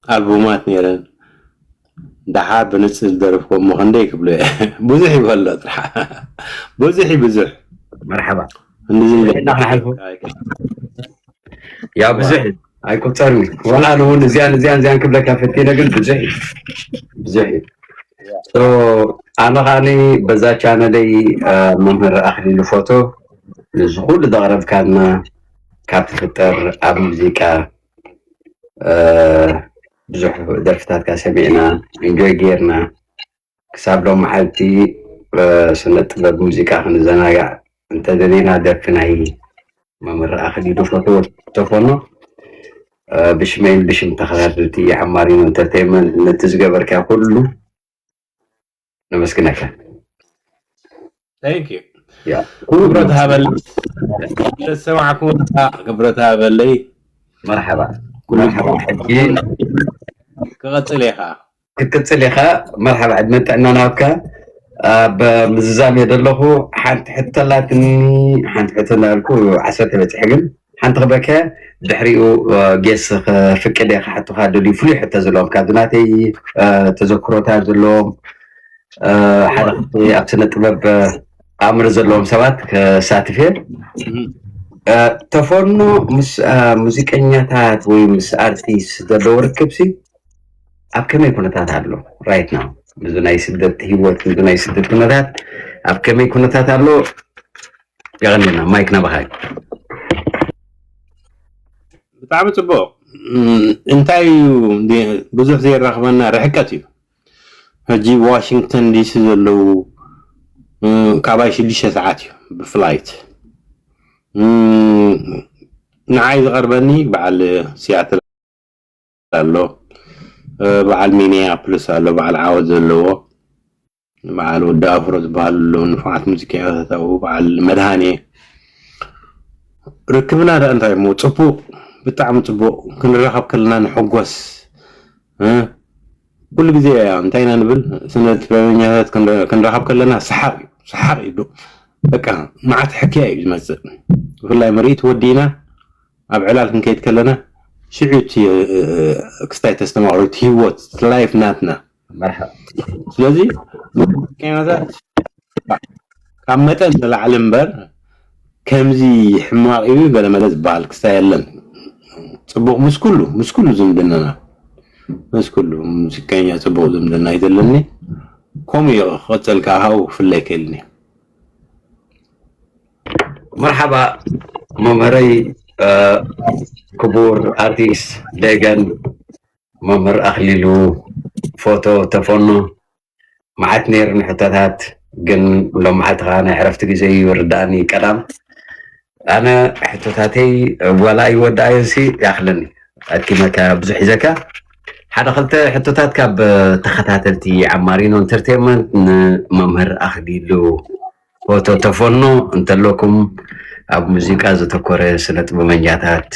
ኣልቡማት ነይረን። ደሓር ብንፅል ዝደረፍኩዎ እሞ ክንደይ ክብሎ እየ? ብዙሕ ይበሎ ጥራሕ። ብዙሕ እዩ፣ ብዙሕ። መርሓባ። ክንድዚ እና ክንሓልፎ። ያው ብዙሕ እዩ። ኣይቁጸርን እዩ። ዋላ ኣነ እውን እዚያን እዚያን እዚያን ክብለካ ፈቲነ፣ ግን ብዙሕ እዩ። ብዙሕ እዩ። So ኣነ ከዓኒ በዛ ቻነለይ መምህር ኣኽሊሉ ፎቶ፣ ንዚ ኩሉ ዘቕረብካና፣ ካብ ትፍጠር ኣብ ሙዚቃ ብዙሕ ደርፍታትካ ሰሚዕና፣ ኢንጆይ ጌርና፣ ክሳብ ሎም መዓልቲ ስነ ጥበብ ሙዚቃ ክንዘናጋዕ እንተደሊና፣ ደርፊ ናይ መምህር ኣኽሊሉ ፎቶ ተፈኖ ብሽመይን ብሽም ተኸታተልቲ ዓማሪኖ ኢንተርቴይንመንት ነቲ ዝገበርካ ኩሉ ነመስግነካ። Thank you። ክብረት ሃበለይ። ተሰማዕኩ። ክብረት ሃበለይ። መርሓባ። መርሓባ። ሕጂ ክቐጽል እየ ከዓ። ክትቅጽል ኢኻ። መርሓባ፣ ዕድመ ጥዕና ናብካ። ኣብ ምዝዛም እየ ዘለኹ። ሓንቲ ሕቶ ኣላትኒ። ሓንቲ ሕቶ እናበልኩ ዓሰርተ በጺሐ፣ ግን ሓንቲ ክበከ ድሕሪኡ ጌስ ክፍቅድ እየ። ክሓቱኻ ደልዩ ፍሉይ ሕቶ ዘለዎም ካብዚ ናተይ ተዘክሮታት ዘለዎም ሓደ ክልተ ኣብ ስነ ጥበብ ኣምር ዘለዎም ሰባት ከሳትፍ እየ። ተፈኖ ምስ ሙዚቀኛታት ወይ ምስ ኣርቲስት ዘለዎ ርክብሲ ኣብ ከመይ ኩነታት ኣሎ? Right now ምስዚ ናይ ስደት ህይወት፣ ምስዚ ናይ ስደት ኩነታት ኣብ ከመይ ኩነታት ኣሎ? የቐንየልና። ማይክ ናባኻ እዩ። ብጣዕሚ ጽቡቕ። እንታይ እዩ ብዙሕ ዘየራኽበና ርሕቀት እዩ። ሕጂ ዋሽንግተን ዲሲ ዘለዉ ካባይ ሽዱሽተ ሰዓት እዩ ብፍላይት። ንዓይ ዝቐርበኒ በዓል ሲያትል ኣሎ፣ በዓል ሚኒያፖሊስ ኣሎ፣ በዓል ዓወት ዘለዎ፣ በዓል ወዲ ኣፍሮ ዝበሃሉ ኣለዉ፣ ንፉዓት ሙዚቀኛታት ኣብኡ፣ በዓል መድሃኔ። ርክብና ደኣ እንታይ እሞ ጽቡቕ፣ ብጣዕሚ ጽቡቕ። ክንራኸብ ከለና ንሕጎስ። ኩሉ ግዜ እንታይ ኢና ንብል? ስነ ጥበበኛታት ክንራኸብ ከለና ሰሓቕ እዩ፣ ሰሓቕ እዩ። በቃ መዓት ሕክያ እዩ ዝመጽእ። ብፍላይ ምርኢት ወዲእና ኣብ ዕላል ክንከይድ ከለና ሽዑ እቲ ክስታይ ተስተማቕሮ፣ እቲ ህይወት፣ እቲ ላይፍ ናትና። ስለዚ ሙዚቀኛታት ካብ መጠን ንላዕሊ እምበር ከምዚ ሕማቕ እዩ ገለ መለ ዝበሃል ክስታይ የለን። ጽቡቕ ምስ ኩሉ፣ ምስ ኩሉ ዝምድናና፣ ምስ ኩሉ ሙዚቀኛ ጽቡቕ ዝምድና እዩ ዘለኒ። ከምኡ እዩ ክቕጽል ከዓ፣ ካብኡ ክፍለ ኣይክእልን እዩ። መርሓባ መምህረይ፣ ክቡር ኣርቲስት ደገን መምህር ኣኽሊሉ ፎቶ ተፈኖ። መዓት ነይርኒ ሕቶታት፣ ግን ሎም መዓልቲ ከዓ ናይ ዕረፍቲ ግዜ እዩ፣ ርዳእኒ። ቀዳም ኣነ ሕቶታተይ ዋላ ኣይወዳእዮንሲ ይኣኽለኒ፣ ኣድኪመካ ብዙሕ ሒዘካ። ሓደ ክልተ ሕቶታት ካብ ተኸታተልቲ ዓማሪኖ ኢንተርቴይንመንት ንመምህር ኣኽሊሉ ፎቶ ተፈኖ እንተለኩም፣ ኣብ ሙዚቃ ዘተኮረ፣ ስነ ጥበበኛታት፣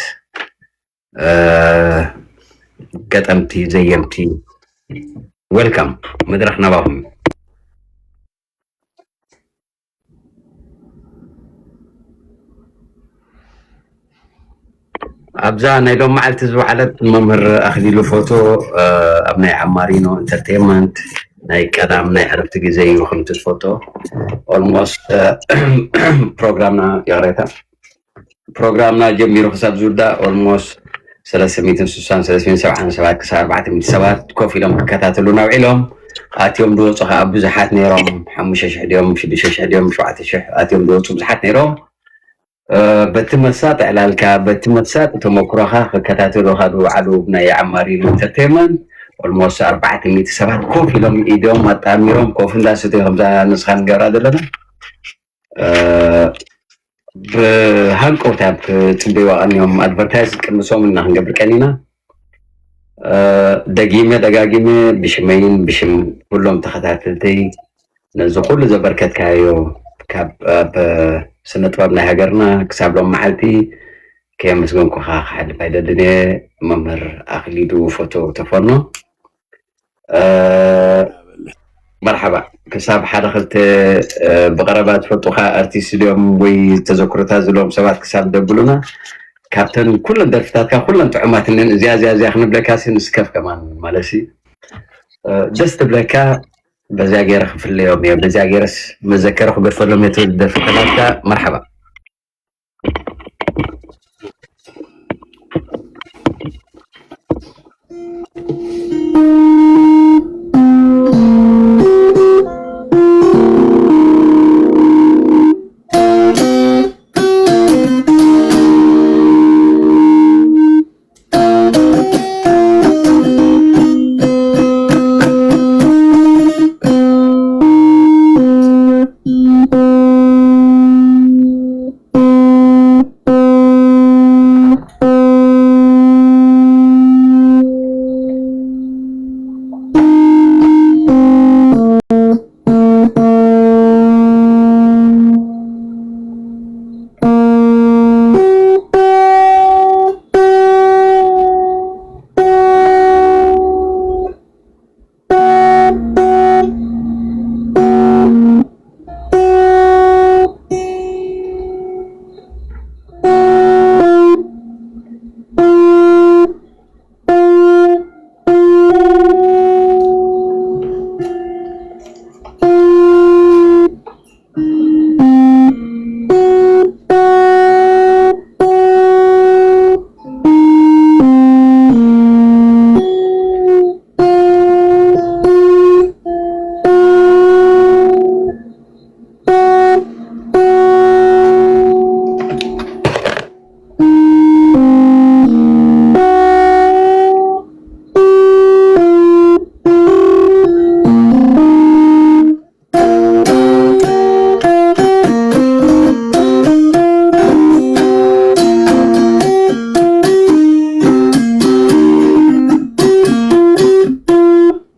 ገጠምቲ፣ ዘየምቲ፣ ዌልካም፣ መድረኽ ናባኹም። ኣብዛ ናይ ሎም መዓልቲ ዝወዓለት መምህር ኣኽሊሉ ፎቶ ኣብ ናይ ዓማሪኖ ኢንተርቴይንመንት ናይ ቀዳም ናይ ዕረፍቲ ግዜ እዩ። ከምቲ ትፈልጦ ኦልሞስት ፕሮግራምና፣ ይቕሬታ፣ ፕሮግራምና ጀሚሩ ክሳብ ዝውዳእ ኦልሞስት ሰለስተ ሚእትን ስሳን ሰለስተ ሚእትን ሰብዓን ሰባት ክሳብ ኣርባዕተ ሚእቲ ሰባት ኮፍ ኢሎም ክከታተሉና ውዒሎም። ኣትዮም ዝወፁ ከዓ ብዙሓት ነይሮም። ሓሙሽተ ሽሕ ድዮም ሽዱሽተ ሽሕ ድዮም ሸውዓተ ሽሕ ኣትዮም ዝወፁ ብዙሓት ነይሮም። በቲ መሳጢ ዕላልካ፣ በቲ መሳጢ ተመክሮኻ ክከታተሉኻ ዝወዓሉ ናይ ዓማሪኖ ኢንተርቴይንመንት ኦልሞስት ኣርባዕተ ሚእቲ ሰባት ኮፍ ኢሎም ኢዶም ኣጣሚሮም ኮፍ እንዳሰተዩ ከምዛ ንስኻ ንገብራ ዘለና ብሃንቀውታ ክትጽበይዋ ቀንዮም። ኣድቨርታይዝ ቅድሚ ሰሙን ኢና ክንገብር ቀኒና። ደጊመ ደጋጊመ ብሽመይን ብሽም ኩሎም ተኸታተልተይ ነዚ ኩሉ ዘበርከትካዮ ካብ ኣብ ስነ ጥበብ ናይ ሃገርና ክሳብ ሎም መዓልቲ ከየመስገንኩኻ ክሓልፍ ኣይደልን እየ። መምህር ኣኽሊዱ ፎቶ ተፈኖ። መርሓባ። ክሳብ ሓደ ክልተ ብቐረባ ትፈልጡኻ ኣርቲስት ድዮም ወይ ተዘክሮታት ዘለዎም ሰባት ክሳብ ደብሉና፣ ካብተን ኩለን ደርፍታትካ ኩለን ጥዑማት እነን እዚኣ እዚኣ እዚኣ ክንብለካ ሲ ንስከፍ ከማን ማለት ሲ ደስ ትብለካ። በዚያ ገይረ ክፍለዮም እየ፣ በዚያ ገይረስ መዘከረ ክገድፈሎም እየ ትብል ደርፊ ተላትካ። መርሓባ።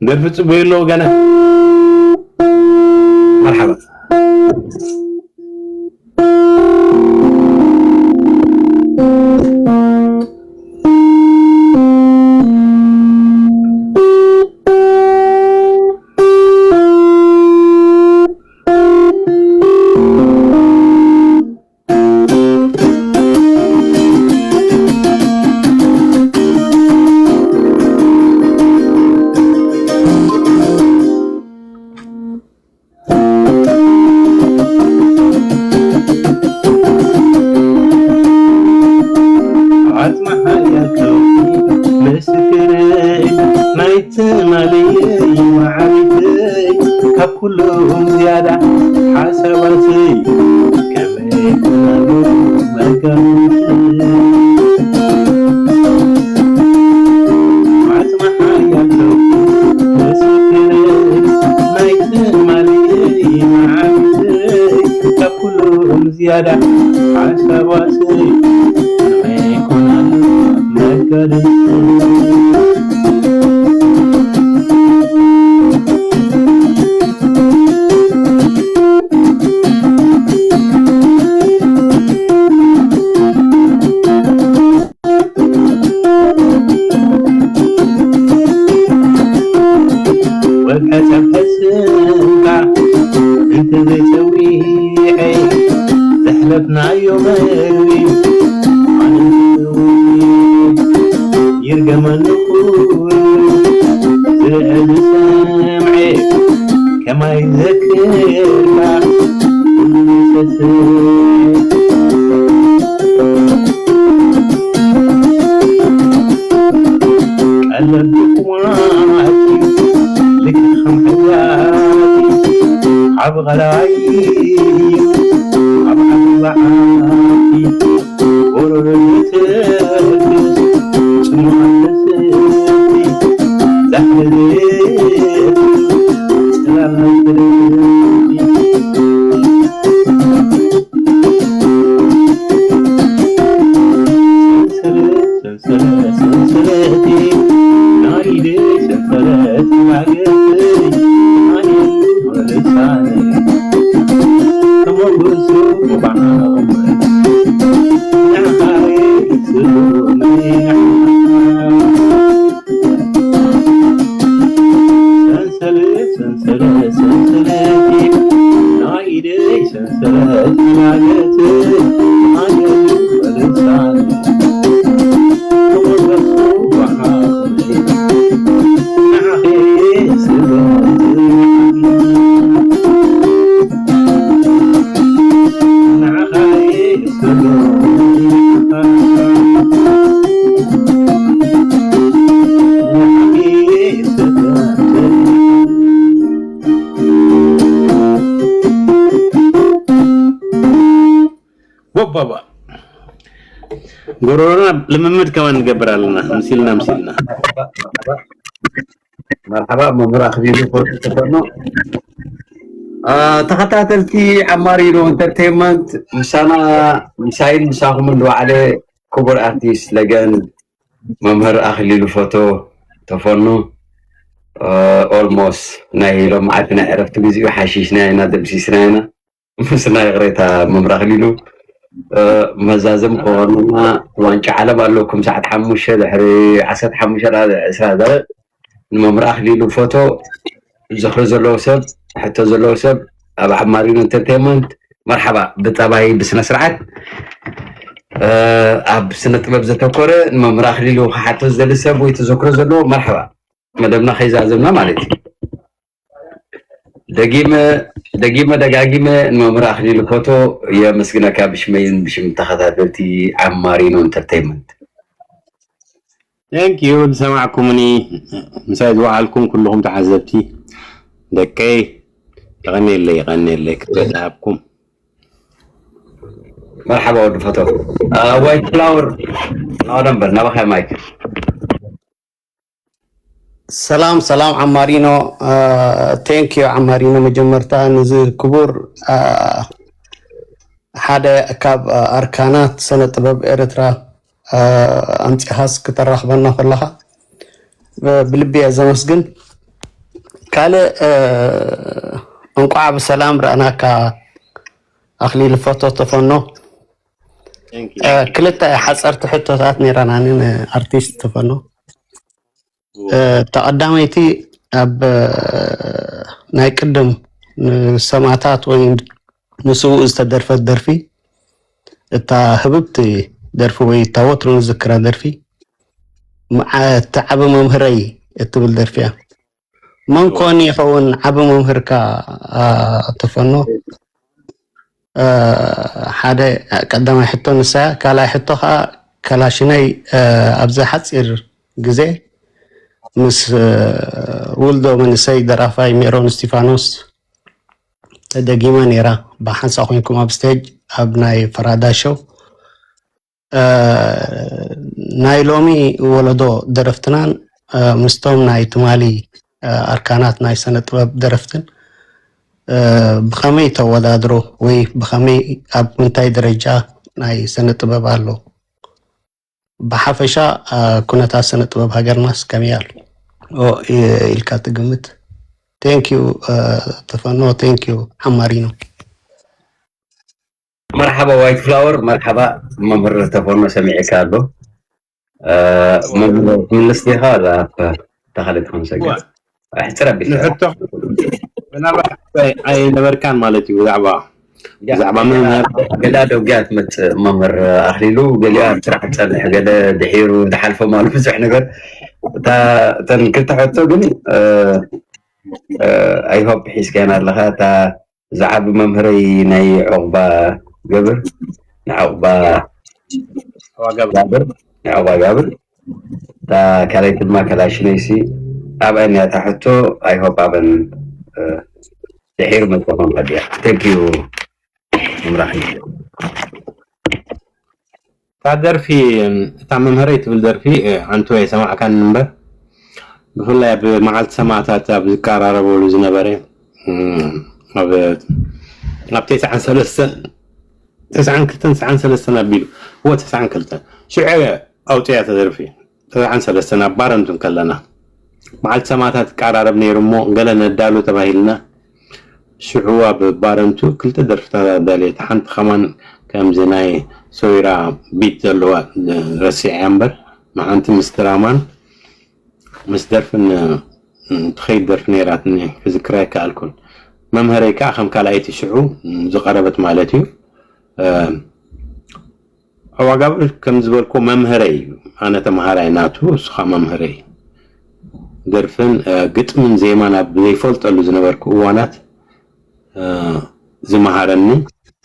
ደርፊ ጽቡይ ኣለዎ ገለ። መርሓባ። ዓጽምኻ ያተው ምስክረይ ናይ ትማሊ መዓልተይ ካብ ኩሎም ዝያዳ ሓሳባተይ ከመይ ይኮናሉ መጋቢተይ ዓጽምኻ ያተው ምስክረይ ናይ ትማሊ መዓልተይ ካብ ኩሎም ዝያዳ ሓሳባተይ ወግሐ ጸብሐ ስምካ እንተ ዘይጸዊዐ ዘሕለፍናዮ መግቢ ኣነ ይርገመኒ ኩሉ ዝርአ ዝሰምዐ ከማይ ዘክርካ ኩሉ ዝሰስዐ ቀለብ ድኹማት ልክዕ ከም ሕያት ዓቢ ቐላይ እዩ ኣብ ዓቢ በዓቲ ጎረሮ ዘተርክስ ጽሙቕ ኣንበስቲ ዛሕሊ ጽላል ናይ ክረምቲ ወባባ ጎሮሮና ልምምድ ከማን ንገብር ኣለና። ምሲልና ምሲልና። መርሓባ መምህር ኣኽሊሉ ፎቶ ተፈኖ። ተኸታተልቲ ዓማሪኖ ኢንተርቴንመንት፣ ምሳና፣ ምሳይን ምሳኹምን ዝወዓለ ክቡር ኣርቲስት ለገንድ መምህር ኣኽሊሉ ፎቶ ተፈኖ። ኦልሞስ ናይ ሎምዓቲ ናይ ዕረፍቲ ግዜኡ ሓሺሽና ኢና፣ ደምሲስና ኢና። ምስና ይቕሬታ መምህር ኣኽሊሉ። መዛዘም ክኾኑና ዋንጫ ዓለም ኣለኩም ሰዓት ሓሙሽተ ድሕሪ ዓሰርተ ሓሙሽተ ደቂቕ ዕስራ ደቂቕ። ንመምህር ኣኽሊሉ ፎቶ ዝኽሪ ዘለዎ ሰብ፣ ሕቶ ዘለዎ ሰብ ኣብ ዓማሪኖ ኢንተርቴንመንት። መርሓባ። ብጠባይ ብስነ ስርዓት ኣብ ስነ ጥበብ ዘተኮረ ንመምህር ኣኽሊሉ ክሓቶ ዝደሊ ሰብ ወይ ተዘክሮ ዘለዎ መርሓባ። መደብና ከይዛዘምና ማለት እዩ። ደጊመ ደጊመ ደጋጊመ ንመምህር ኣኽሊሉ ፎቶ የመስግነካ ብሽመይን ብሽም ተኸታተልቲ ዓማሪኖ ኢንተርቴይንመንት። Thank you ዝሰማዕኩምኒ ምሳይ ዝወዓልኩም ኩልኹም ተዓዘብቲ ደቀይ የቐንየለይ የቐንየለይ ክብረት ሃብኩም። መርሓባ ወዲ ፎቶ። ዋይት ፍላወር ናወ ደንበር ናባኻ ማይክ። ሰላም ሰላም ዓማሪኖ። Thank you ዓማሪኖ። መጀመርታ ነዚ ክቡር ሓደ ካብ ኣርካናት ስነ ጥበብ ኤርትራ ኣምጺኻስ ክተራኽበና ከለኻ ብልቢ እየ ዘመስግን። ካልእ እንቋዕ ብሰላም ረኣናካ ኣኽሊሉ ፎቶ ተፈኖ። ክልተ ሓፀርቲ ሕቶታት ነይረናኒ ንኣርቲስት ተፈኖ። እታ ቀዳመይቲ ኣብ ናይ ቅድም ንሰማእታት ወይ ንስውእ ዝተደርፈት ደርፊ፣ እታ ህብብቲ ደርፊ ወይ እታ ወትሩ ንዝክራ ደርፊ፣ እታ ዓቢ መምህረይ እትብል ደርፊ እያ። መን ኮን ይኸውን ዓቢ መምህርካ ተፈኖ? ሓደ ቀዳማይ ሕቶ ንሳ እያ። ካልኣይ ሕቶ ከዓ ካላሽነይ ኣብዚ ሓፂር ግዜ ምስ ውልዶ መንእሰይ ደራፋይ ሜሮን እስቲፋኖስ ተደጊማ ነይራ። ብሓንሳእ ኮይንኩም ኣብ ስቴጅ ኣብ ናይ ፈራዳ ሾው ናይ ሎሚ ወለዶ ደረፍትናን ምስቶም ናይ ትማሊ ኣርካናት ናይ ስነ ጥበብ ደረፍትን ብኸመይ ተወዳድሮ ወይ ብኸመይ ኣብ ምንታይ ደረጃ ናይ ስነ ጥበብ ኣሎ? ብሓፈሻ ኩነታት ስነ ጥበብ ሃገርናስ ከመይ ኣሎ ኢልካ ትግምት? Thank you ተፈኖ። Thank you ዓማሪኖ። መርሓባ ዋይት ፍላወር። መርሓባ መምህር ተፈኖ ሰሚዐካ ኣሎ። መምህር ትምልስ ዲኻ? ዛፍ ተኻለ ትኾን ሰገ ኣሕፅር ኣቢልካ ንሕቶ ምናልባት ኣይነበርካን ማለት እዩ። ብዛዕባ ብዛዕባ መምህር ገሊኣ ደውጊያ ትመፅእ መምህር ኣኽሊሉ፣ ገሊኣ ኣብ ስራሕ ትፀንሕ፣ ገለ ድሒሩ ዝሓልፎ ማለት ብዙሕ ነገር። እታ እተን ክልተ ሕቶ ግን ኣይሆፕ ሒዝካና ኣለኻ። እታ ዝዓቢ መምህረይ ናይ ዑቕባ ገብር ንዑቕባ ጋብር ንዑቕባ ጋብር እታ ካልኣይቲ ድማ ካላሽነይሲ ኣብኣይ ናታ ሕቶ ኣይሆፕ ኣበን ድሒሩ መፅኹም ከዲያ። Thank you ምራኺ። እታ ደርፊ እታ መምህረይ ትብል ደርፊ ኣንቱ ኣይሰማዕካን እምበር ብፍላይ ኣብ መዓልቲ ሰማእታት ኣብ ዝቀራረበሉ ዝነበረ ኣብ ተስዓን ሰለስተን ተስዓን ክልተን ተስዓን ሰለስተን ኣቢሉ እወ ተስዓን ክልተን ሽዑ ኣውፅያ ተደርፊ ተስዓን ሰለስተን ኣብ ባረንቱ እንከለና መዓልቲ ሰማእታት ይቀራረብ ነይሩ እሞ ገለ ነዳሉ ተባሂልና ሽዑ ኣብ ባረንቱ ክልተ ደርፍታት ኣዳልየ እታ ሓንቲ ከማን ከምዚ ናይ ሶይራ ቢት ዘለዋ ረሲዐያ እምበር ንሓንቲ ምስ ድራማን ምስ ደርፍን ትኸይድ ደርፊ ነይራትኒ ክዝክራ ኣይከኣልኩን። መምህረይ ከዓ ከም ካልኣይቲ ሽዑ ዝቐረበት ማለት እዩ። ኣዋጋብር ከም ዝበልኮ መምህረይ እዩ። ኣነ ተምሃራይ ናቱ፣ እሱ ከዓ መምህረይ። ደርፍን ግጥምን ዜማን ኣብ ዘይፈልጠሉ ዝነበርኩ እዋናት ዝመሃረኒ፣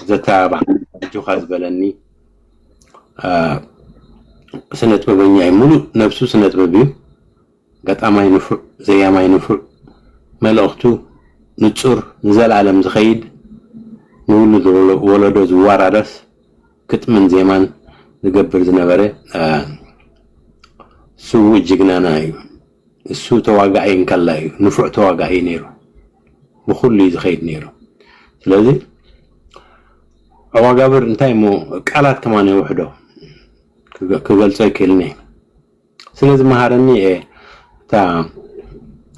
ዘተባብዓኒ፣ ኣጆኻ ዝበለኒ፣ ስነ ጥበበኛ እዩ። ሙሉእ ነብሱ ስነ ጥበብ እዩ። ገጣማይ ንፉዕ፣ ዘያማይ ንፉዕ፣ መልእኽቱ ንጹር፣ ንዘለኣለም ዝኸይድ፣ ንውሉድ ወለዶ ዝወራረስ ግጥምን ዜማን ዝገብር ዝነበረ ስዉእ ጅግናና እዩ። እሱ ተዋጋኢ እንከላ እዩ፣ ንፉዕ ተዋጋኢ እዩ ነይሩ። ብኹሉ እዩ ዝኸይድ ነይሩ። ስለዚ ኣዋጋብር እንታይ እሞ ቃላት ከማን የውሕዶ ክገልጾ ኣይክእልን እየ። ስለዚ መሃረኒ እየ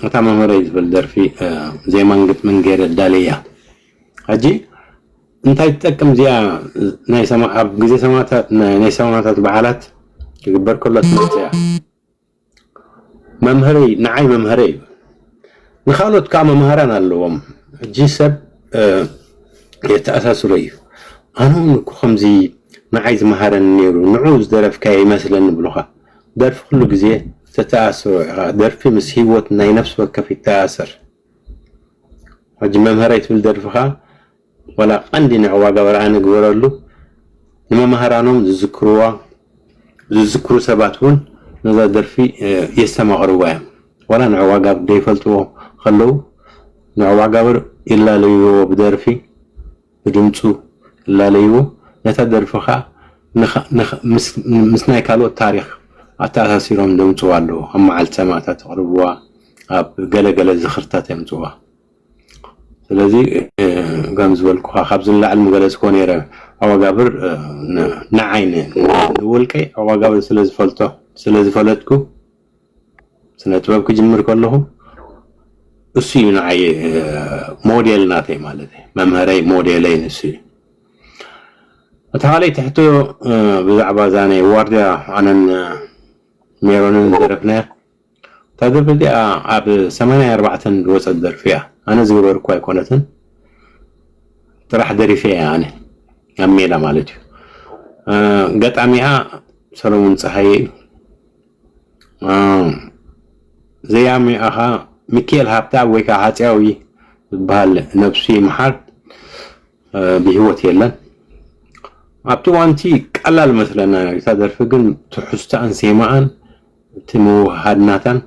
እታ መምህረይ ዝብል ደርፊ ዜማን ግጥምን ገይረ ዳለያ። ሕጂ እንታይ ትጠቅም እዚኣ? ኣብ ግዜ ሰማእታት፣ ናይ ሰማእታት በዓላት ክግበር ከሎ ትመፅእ እያ። መምህረይ ንዓይ መምህረይ እዩ። ንኻልኦት ከዓ መምሃራን ኣለዎም። ሕጂ ሰብ የተኣሳስሮ እዩ። ኣነ እውን እኮ ከምዚ ንዓይ ዝመሃረኒ ነይሩ፣ ንዑ ዝደረፍካዮ ይመስለኒ ብሉኻ። ደርፊ ኩሉ ግዜ ተተኣስሮ ኢኻ። ደርፊ ምስ ህይወት ናይ ነፍሲ ወከፍ ይተኣሰር። ሕጂ መምህረይ ትብል ደርፍኻ ዋላ ቀንዲ ንዕዋ ገበርኣ ንግበረሉ፣ ንመማህራኖም ዝዝክርዋ፣ ዝዝክሩ ሰባት እውን ነዛ ደርፊ የስተማቕርዋ እዮም። ዋላ ንዕዋ ጋብር ደይፈልጥዎ ከለዉ ንዕዋ ጋብር ይላለይዎ ብደርፊ፣ ብድምፁ ይላለይዎ። ነታ ደርፊ ከዓ ምስ ናይ ካልኦት ታሪክ ኣተኣሳሲሮም ደምፅዋ ኣለዉ። ኣብ መዓልቲ ሰማእታት የቕርብዋ፣ ኣብ ገለገለ ዝኽርታት የምፅዋ። ስለዚ ከም ዝበልኩኻ ካብዚ ንላዕሊ ምገለፅክዎ ነይረ። ኣዋጋብር ንዓይ ንውልቀይ ኣዋጋብር ስለዝፈልጦ ስለዝፈለጥኩ ስነ ጥበብ ክጅምር ከለኹ እሱ እዩ ንዓይ ሞዴል ናተይ ማለት እዩ። መምህረይ ሞዴለይ ንሱ እዩ። እቲ ካልኣይ ትሕቶ ብዛዕባ እዛ ናይ ዋርድያ ኣነን ሜሮንን ዝደረፍናያ እታ ደርፊ እዚኣ ኣብ ሰማንያ ኣርባዕተን ዝወፀት ደርፊ እያ። ኣነ ዝገበርኩ ኣይኮነትን፣ ጥራሕ ደሪፈ እያ ኣነ ኣብ ሜዳ ማለት እዩ። ገጣሚኣ ሰሎሙን ፀሃየ እዩ። ዘያሚኣ ኸዓ ሚኪኤል ሃብተኣብ ወይ ከዓ ሃፀያዊ ዝበሃል ነብሱ ይምሓር ብህይወት የለን። ኣብቲ እዋንቲ ቀላል መስለና እታ ደርፊ ግን ትሕዝቶኣን ዜማኣን እቲ ምውህሃድ ናታን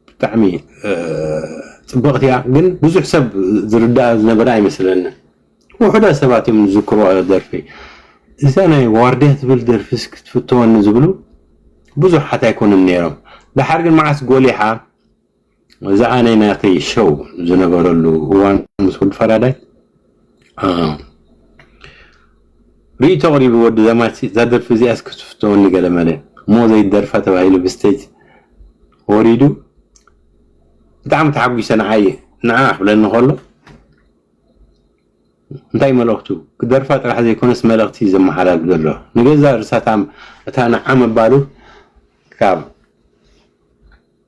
ብጣዕሚ ፅብቕቲ እያ። ግን ብዙሕ ሰብ ዝርዳእ ዝነበረ ኣይመስለንን። ውሑዳት ሰባት እዮም ዝዝክርዋ ደርፊ። እዛ ናይ ዋርድያ ትብል ደርፊስ ክትፍተወኒ ዝብሉ ብዙሓት ኣይኮኑን ነይሮም። ደሓር ግን መዓስ ጎሊሓ እዛ ኣነ ናተይ ሸው ዝነበረሉ እዋን ምስ ወዲ ፈራዳይ ርእይቶ ኣቕሪቡ ወዲ ዘማች እዛ ደርፊ እዚኣስ ክትፍተወኒ ገለ መለ እሞ ዘይደርፋ ተባሂሉ ብስቴጅ ወሪዱ ብጣዕሚ ተሓጒሰ ንዓይ ንዓ ክብለኒ ከሎ እንታይ መልእኽቱ ክደርፋ ጥራሕ ዘይኮነስ መልእኽቲ ዘመሓላልፍ ዘሎ ንገዛ ርሳታም እታ ንዓ ምባሉ ካብ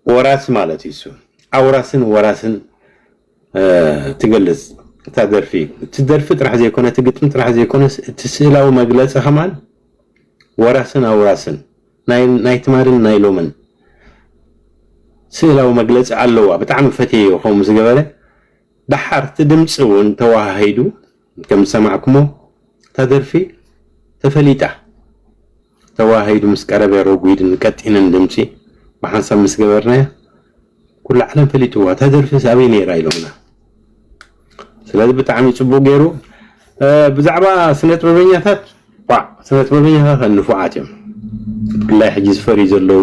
ወራሲ ማለት እዩ። እሱ ኣውራስን ወራስን ትገልጽ እታ ደርፊ። እቲ ደርፊ ጥራሕ ዘይኮነ እቲ ግጥሚ ጥራሕ ዘይኮነስ እቲ ስእላዊ መግለጺ ከማን ወራስን ኣውራስን ናይ ትማልን ናይ ሎምን ስእላዊ መግለጺ ኣለዋ። ብጣዕሚ ፈትየዮ ከምኡ ዝገበረ። ደሓር እቲ ድምፂ እውን ተወሃሂዱ ከም ዝሰማዕኩሞ እታ ደርፊ ተፈሊጣ። ተወሃሂዱ ምስ ቀረበ ረጒድን ቀጢንን ድምፂ ብሓንሳብ ምስ ገበርናያ ኩሉ ዓለም ፈሊጥዋ። እታ ደርፊስ ኣበይ ነይራ ኢሎምና። ስለዚ ብጣዕሚ ፅቡቅ ገይሩ። ብዛዕባ ስነ ጥበበኛታት፣ ስነ ጥበበኛታት ንፉዓት እዮም። ብፍላይ ሕጂ ዝፈርዩ ዘለዉ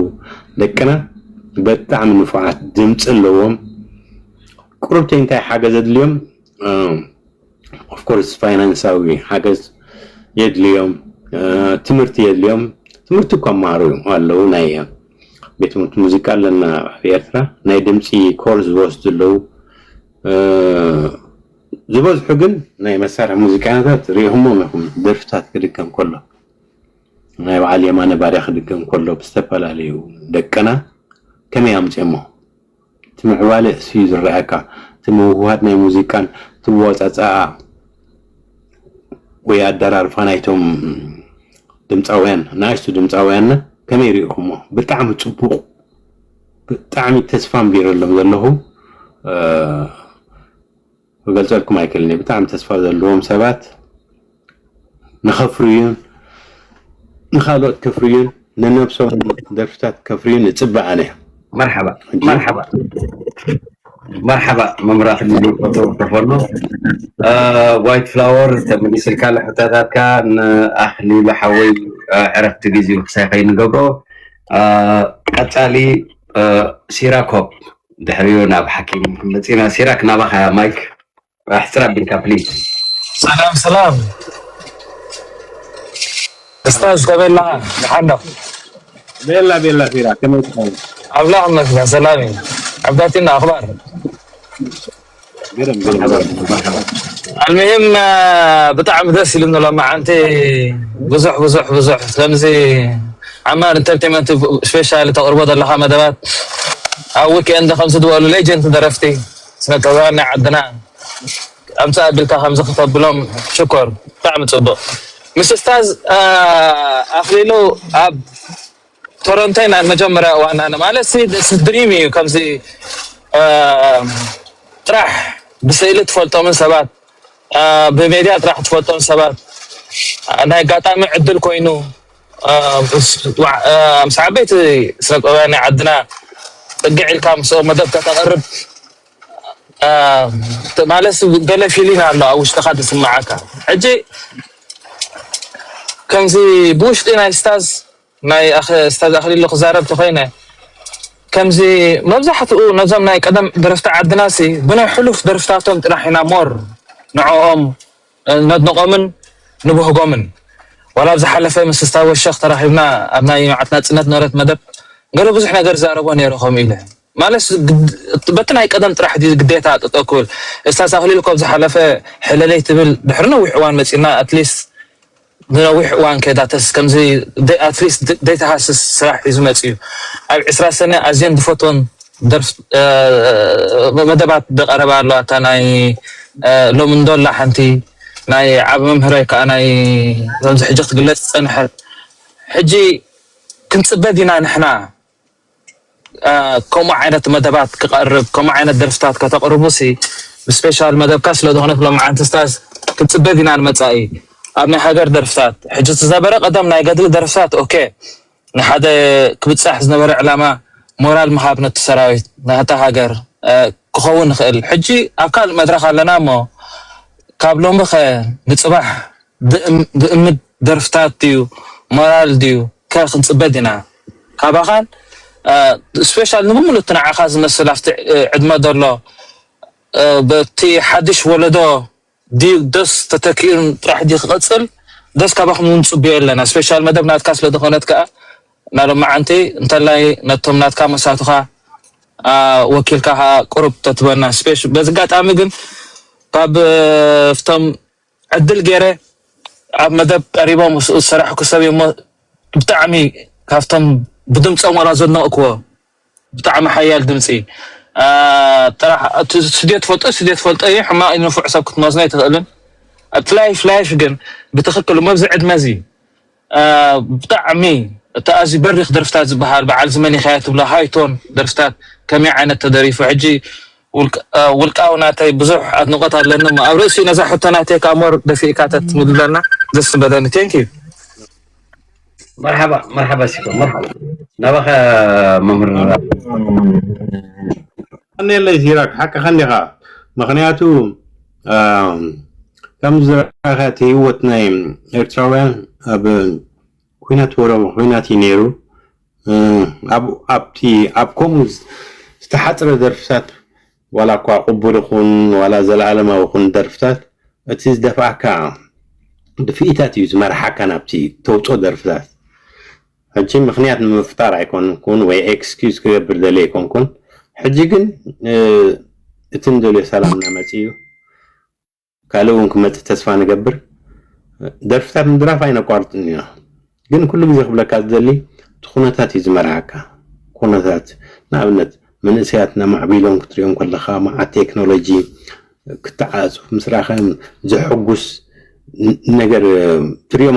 ደቅና ብጣዕሚ ንፉዓት ድምፂ ኣለዎም። ቁሩብተይ እንታይ ሓገዝ ኣድልዮም? ኦፍኮርስ ፋይናንሳዊ ሓገዝ የድልዮም፣ ትምህርቲ የድልዮም። ትምህርቲ እኳ መሃሩ ኣለዉ፣ ናይ ቤት ትምህርቲ ሙዚቃ ኣለና ኣብ ኤርትራ። ናይ ድምፂ ኮርስ ዝወስዱ ኣለዉ። ዝበዝሑ ግን ናይ መሳርሒ ሙዚቃኛታት ሪኢኹሞም ኢኹም፣ ደርፍታት ክድገም ከሎ ናይ በዓል የማነ ባርያ ክድገም ከሎ ብዝተፈላለዩ ደቅና ከመይ ኣምፅኦሞ? እቲ ምዕባለ እሱ እዩ ዝረኣየካ። እቲ ምውህሃድ ናይ ሙዚቃን ትዋፃፃኣ ወይ ኣደራርፋ ናይቶም ድምፃውያን፣ ንኣሽቱ ድምፃውያንና ከመይ ርኢኹሞ? ብጣዕሚ ፅቡቕ፣ ብጣዕሚ ተስፋ ኣንቢረሎም ዘለኹ፣ እ፣ ክገልፀልኩም ኣይክእልን እየ። ብጣዕሚ ተስፋ ዘለዎም ሰባት፣ ንኸፍርዩን ንኻልኦት ከፍርዩን ንነብሶም ደርፍታት ከፍርዩን እፅበ ኣነ። መርሓባ መርሓባ መርሓባ። መምህር ኣኽሊሉ ተፈኖ፣ ዋይት ፍላወር፣ ተመሊስልካ ንሕቶታትካ። ንኣኽሊሉ ሓወይ፣ እ፣ ዕረፍቲ ግዜኡ ክሳይ ከይንገብሮ፣ እ፣ ቀፃሊ፣ እ፣ ሲራኮፕ ድሕሪኡ ናብ ሓኪም ክንመፅእ ኢና። ሲራክ፣ ናባኻ ማይክ ኣሕፅር ኣቢልካ ፕሊዝ። ሰላም ሰላም፣ እስታዝ ከመይ ኣለኻ? ደሓን ዶ? ቤላ ቤላ ፊራ ከመይ ትኸውን? ኣምላኽ ይመስገን ሰላም እዩ። ዓብዳቲና ኣኽባር። ገደም ገደም። ኣልሚሂም፣ እ፣ ብጣዕሚ ደስ ኢሉኒ ሎማዓንቲ። ብዙሕ ብዙሕ ብዙሕ ከምዚ ዓማር ኢንተርቴንመንት ስፔሻሊ ተቕርቦ ዘለኻ መደባት፣ ኣብ ዊክኤንድ ከምዚ ዝበሉ ሌጀንድ ደረፍቲ ስነ ጥበባውያን ናይ ዓድና ኣምፃእ ኣቢልካ ከምዚ ክተብሎም ሽኮር። ብጣዕሚ ፅቡቕ። ምስ እስታዝ፣ እ፣ ኣኽሊሉ ኣብ ቶሮንቶይ ናይ መጀመርያ እዋን ኣነ ማለት ሲ ድሪም እዩ። ከምዚ፣ እ፣ ጥራሕ ብስእሊ ትፈልጦምን ሰባት፣ እ፣ ብሜድያ ጥራሕ ትፈልጦም ሰባት፣ እ፣ ናይ ኣጋጣሚ ዕድል ኮይኑ፣ እ፣ ምስ ዋ-፣ እ፣ ምስ ዓበይቲ ስነጥበባውያን ናይ ዓድና ጥግዕ ኢልካ ምስኦም መደብ ከተቕርብ፣ እ፣ ማለት ሲ ገለ ፊሊንግ ኣሎ ኣብ ውሽጥኻ ዝስምዓካ። ሕጂ ከምዚ ብውሽጢ ናይ ስታዝ ናይ ኣኸ-፣ ስታዝ ኣኽሊሉ ክዛረብ ተኾይነ፣ ከምዚ መብዛሕትኡ ነዞም ናይ ቀደም ደረፍቲ ዓድና ሲ ብናይ ሕሉፍ ደርፍታቶም ጥራሕ ኢና ሞር ንዕኦም፣ እ፣ ነድንቖምን ንብህጎምን። ዋላ ኣብ ዝሓለፈ ምስ ስታዝ ወሸኽ ተራኺብና ኣብ ናይ መዓት ናጽነት ነበረት መደብ ገለ ብዙሕ ነገር ዛረቦ ነይረ ከምኡ ኢለ። ማለት ግድ-፣ በቲ ናይ ቀደም ጥራሕ ድዩ ግዴታ ጠጠው ክብል? ስታዝ ኣኽሊሉ ካብ ዝሓለፈ ሕለለይ ትብል ድሕሪ ነዊሕ እዋን መጺና ኣትሊስት ንነዊሕ እዋን ከይዳ ተስ-፣ ከምዚ ደ-፣ ኣትሊስት ደ-፣ ደይተሃስስ ስራሕ ሒዙ መጺኡ። ኣብ ዕስራ ሰነ ኣዝየን ዝፈትወን ደርፍ-፣ እ፣ መደባት ዝቐረባ ኣለዋ። እታ ናይ፣ እ፣ ሎሚ እንዶ ኣላ ሓንቲ ናይ ዓቢ መምህረይ ከኣ ናይ ከምዚ ሕጂ ክትግለጽ ዝጸንሐት። ሕጂ ክንጽበ ዲና ንሕና እ፣ ከምኡ ዓይነት መደባት ክቐርብ፣ ከምኡ ዓይነት ደርፍታት ከተቕርቡ ሲ ብስፔሻል መደብካ ስለ ዝኾነት ሎምዓንቲ ስታዝ ክንጽበ ዲና ንመጻኢ ኣብ ናይ ሃገር ደርፍታት። ሕጂ እቲ ዝነበረ ቀደም ናይ ገድሊ ደርፍታት ኦኬ፣ ንሓደ ክብጻሕ ዝነበረ ዕላማ ሞራል ምሃብ ነቲ ሰራዊት ናታ ሃገር፣ እ፣ ክኸውን ይኽእል። ሕጂ ኣብ ካልእ መድረኽ ኣለና እሞ ካብ ሎሚ ኸ ንጽባሕ ብእም-፣ ብእምት ደርፍታት ድዩ ሞራል ድዩ ከ ክንጽበ ዲና ካባኻን? እ፣ ስፔሻል ንምሉእ እቲ ንዓኻ ዝመስል ኣብቲ፣ እ፣ ዕድመ ዘሎ፣ እ፣ በቲ ሓድሽ ወለዶ ድዩ ደስ ተተኪኡን ጥራሕ ድዩ ክቕጽል? ደስ ካባኹም እውን ንጽበዮ ኣለና። ስፔሻል መደብ ናትካ ስለ ዝኾነት ከኣ፣ ናሎም መዓንቲ እንተላይ ነቶም ናትካ መሳቱኻ፣ ኣ፣ ወኪልካ ከኣ ቁሩብ ተትበና። ስፔሽ-፣ በዚ ኣጋጣሚ ግን ካብ፣ እ፣ ፍቶም ዕድል ገይረ ኣብ መደብ ቀሪቦም ምስኡ ዝሰራሕኩ ሰብ እዩሞ ብጣዕሚ ካብቶም ብድምፆም ዋላ ዘድነቕክዎ ብጣዕሚ ሓያል ድምፂ። ኣ፣ ጥራሕ እቲ ስቱድዮ ትፈልጦ፣ ስቱድዮ ትፈልጦ እዩ። ሕማቕ እዩ፣ ንፉዕ ሰብ ክትመዝኖ ኣይትኽእልን። ኣብቲ ላይፍ፣ ላይፍ ግን ብትኽክል እሞ ኣብዚ ዕድመ እዚ፣ ኣ፣ ብጣዕሚ እቲ ኣዝዩ በሪኽ ደርፍታት ዝበሃል በዓል ዝመን ኢኻዮ ትብሎ ሃይቶን ደርፍታት ከመይ ዓይነት ተደሪፉ። ሕጂ ውልቅ-፣ ኣ፣ ውልቃዊ ናተይ ብዙሕ ኣድንቖት ኣለኒ እሞ ኣብ ርእሲኡ ነዛ ሕቶ ናተይ ከኣ ሞር ደፊእካ ተትምልለና ደስ ምበለኒ። ቴንክ ዩ። መርሓባ መርሓባ ሲኮ መርሓባ። ናባኸ መምህር። ቀንየለይ ሲራክ፣ ሓቅኻ እንዲኻ። ምኽንያቱ፣ ኣም፣ ከም ዝረኣኻ እቲ ህይወት ናይ ኤርትራውያን ኣብ ኲናት ወረ-፣ ኲናት እዩ ነይሩ። እ፣ ኣብ-፣ ኣብቲ፣ ኣብ ከምኡ ዝተሓጽረ ደርፍታት፣ ዋላ እኳ ቅቡል ይኹን፣ ዋላ ዘለኣለማዊ ይኹን ደርፍታት፣ እቲ ዝደፍኣካ ድፍኢታት እዩ ዝመርሓካ ናብቲ ተውፅኦ ደርፍታት። ሕጂ ምኽንያት ንምፍጣር ኣይኮንኩን ወይ ኤክስኪውዝ ክገብር ደልየ ኣይኮንኩን። ሕጂ ግን፣ እ፣ እቲ ንደልዮ ሰላም እናመጽእ እዩ። ካልእ እውን ክመጽእ ተስፋ ንገብር። ደርፍታት ምድራፍ ኣይነቋርጽን ኢና። ግን ኩሉ ግዜ ክብለካ ዝደሊ፣ እቲ ኩነታት እዩ ዝመርሓካ። ኩነታት፣ ንኣብነት፣ መንእሰያትና ማዕቢሎም ክትሪኦም ከለኻ፣ መዓት ቴክኖሎጂ፣ ክተዓጹ ምስ ረኣኻ ዘሕጉስ ነገር ትሪኦ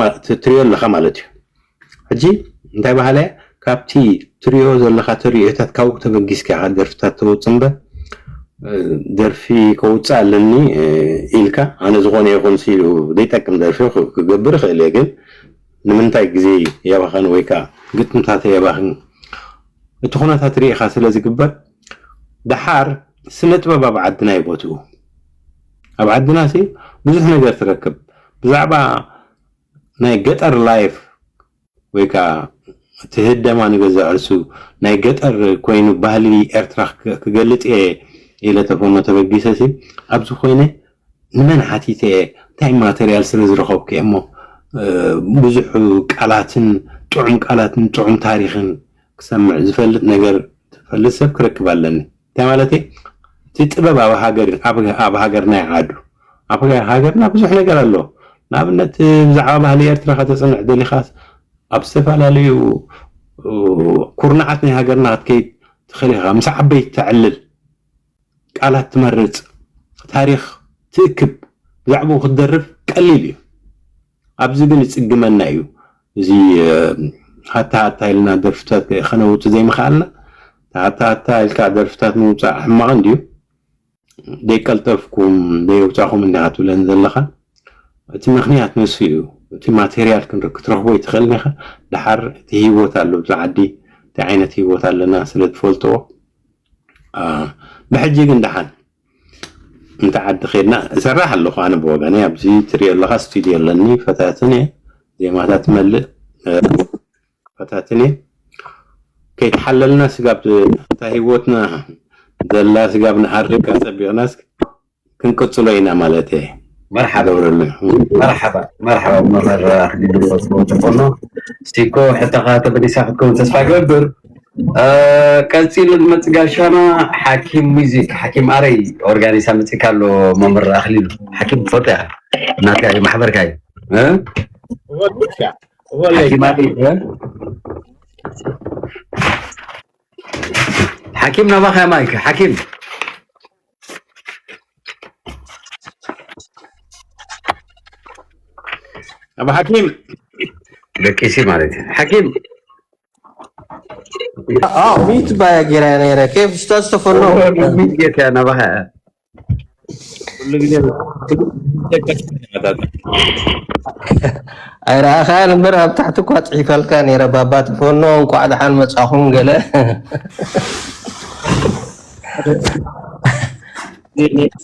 ኣለኻ ማለት እዩ። ሕጂ እንታይ በሃለ፣ ካብቲ ትሪኦ ዘለኻ ትሪኦታት ካብኡ ተበጊስካ ኢኻ ደርፍታት ተውጽእ እምበር፣ ደርፊ ከውጽእ ኣለኒ ኢልካ ኣነ ዝኾነ ይኹን ኢሉ ዘይጠቅም ደርፊ ክገብር ይኽእል እየ። ግን ንምንታይ ግዜ የባኽን ወይ ከዓ ግጥምታት የባኽን? እቲ ኩነታት ርኢኻ ስለ ዝግበር፣ ደሓር ስነ ጥበብ ኣብ ዓድና ይቦትኡ። ኣብ ዓድና ሲ ብዙሕ ነገር ትረክብ። ብዛዕባ ናይ ገጠር ላይፍ ወይ ከዓ እቲ ህደማ ንገዛእ ርእሱ ናይ ገጠር ኮይኑ ባህሊ ኤርትራ ክገልጽ እየ ኢለ ተፈኖ ተበጊሰ ሲ ኣብዚ ኮይነ ንመን ሓቲተ እየ እንታይ ማተርያል ስለ ዝረኸብኩ እየ እሞ ብዙሕ ቃላትን ጥዑም ቃላትን ጥዑም ታሪኽን ክሰምዕ ዝፈልጥ ነገር ዝፈልጥ ሰብ ክረክብ ኣለኒ። እንታይ ማለት እቲ ጥበብ ኣብ ሃገር ኣብ ሃገርና ይዓዱ። ኣብ ሃገርና ብዙሕ ነገር ኣሎ። ንኣብነት ብዛዕባ ባህሊ ኤርትራ ከተጽንዕ ደሊኻስ ኣብ ዝተፈላለዩ ኩርናዓት ናይ ሃገርና ክትከይድ ትኽእል ኢኻ። ምስ ዓበይቲ ተዕልል፣ ቃላት ትመርጽ፣ ታሪኽ ትእክብ፣ ብዛዕባኡ ክትደርፍ ቀሊል እዩ። ኣብዚ ግን ይጽግመና እዩ። እዚ ሃታ ሃታ ኢልና ደርፍታት ከነውጽእ ዘይምኽኣልና፣ ሃታ ሃታ ኢልካ ደርፍታት ምውጻእ ሕማቕ እንድዩ። ደይቀልጠፍኩም ደየውጻኹም እንዲኻ ትብለኒ ዘለኻ። እቲ ምኽንያት ንሱ እዩ። እቲ ማቴርያል ክትረኽቦ ይትኽእል ኢኻ። ደሓር እቲ ህይወት ኣሎ፣ ብዛ ዓዲ እንታይ ዓይነት ህይወት ኣለና ስለ ትፈልጥዎ። ብሕጂ ግን ደሓን እንተ ዓዲ ኸድና እሰርሕ ኣለኹ። ኣነ ብወገነይ ኣብዚ ትሪኦ ኣለኻ ስቱድዮ ኣለኒ፣ ፈታትን እየ፣ ዜማታት መልእ፣ ፈታትን እየ። ከይተሓለልና ስጋብ እታ ህይወትና ዘላ ስጋብ ንኣርግ ኣጸቢቕናስ ክንቅጽሎ ኢና ማለት እየ። መርሓባ። ገብረሉ። መርሓባ፣ መርሓባ መምህር ኣኽሊሉ ተፈኖ። እስቲ እኮ ሕቶኻ ተመሊሳ ክትከውን ተስፋ ይገብር። ቀጺሉ ዝመጽእ ጋሻና ሓኪም ሚዚክ፣ ሓኪም ኣረይ ኦርጋኒሳ መጺካ ኣሎ መምህር ኣኽሊሉ። ሓኪም ትፈልጦ ኢኻ። ናትካ እዩ፣ ማሕበርካ እዩ። እ? ሓኪም ኣረይ፣ እ? ሓኪም ናባኻ ማይክ፣ ሓኪም። ኣብ ሓኪም ደቂሲ ማለት እዩ። ሓኪም ኣዎ፣ ሚት ባያ ጌራ ነይረ። ኬፍ ስታዝ ተፈኖ። ሚት ጌርካ ናባኻ። ኩሉ ግዜ ኣይረኣኻያን እምበር ኣብ ታሕቲ እኳ ጽሒፈልካ ነይረ። ባባ ተፈኖ እንኳዕ ደሓን መጻኹም ገለ።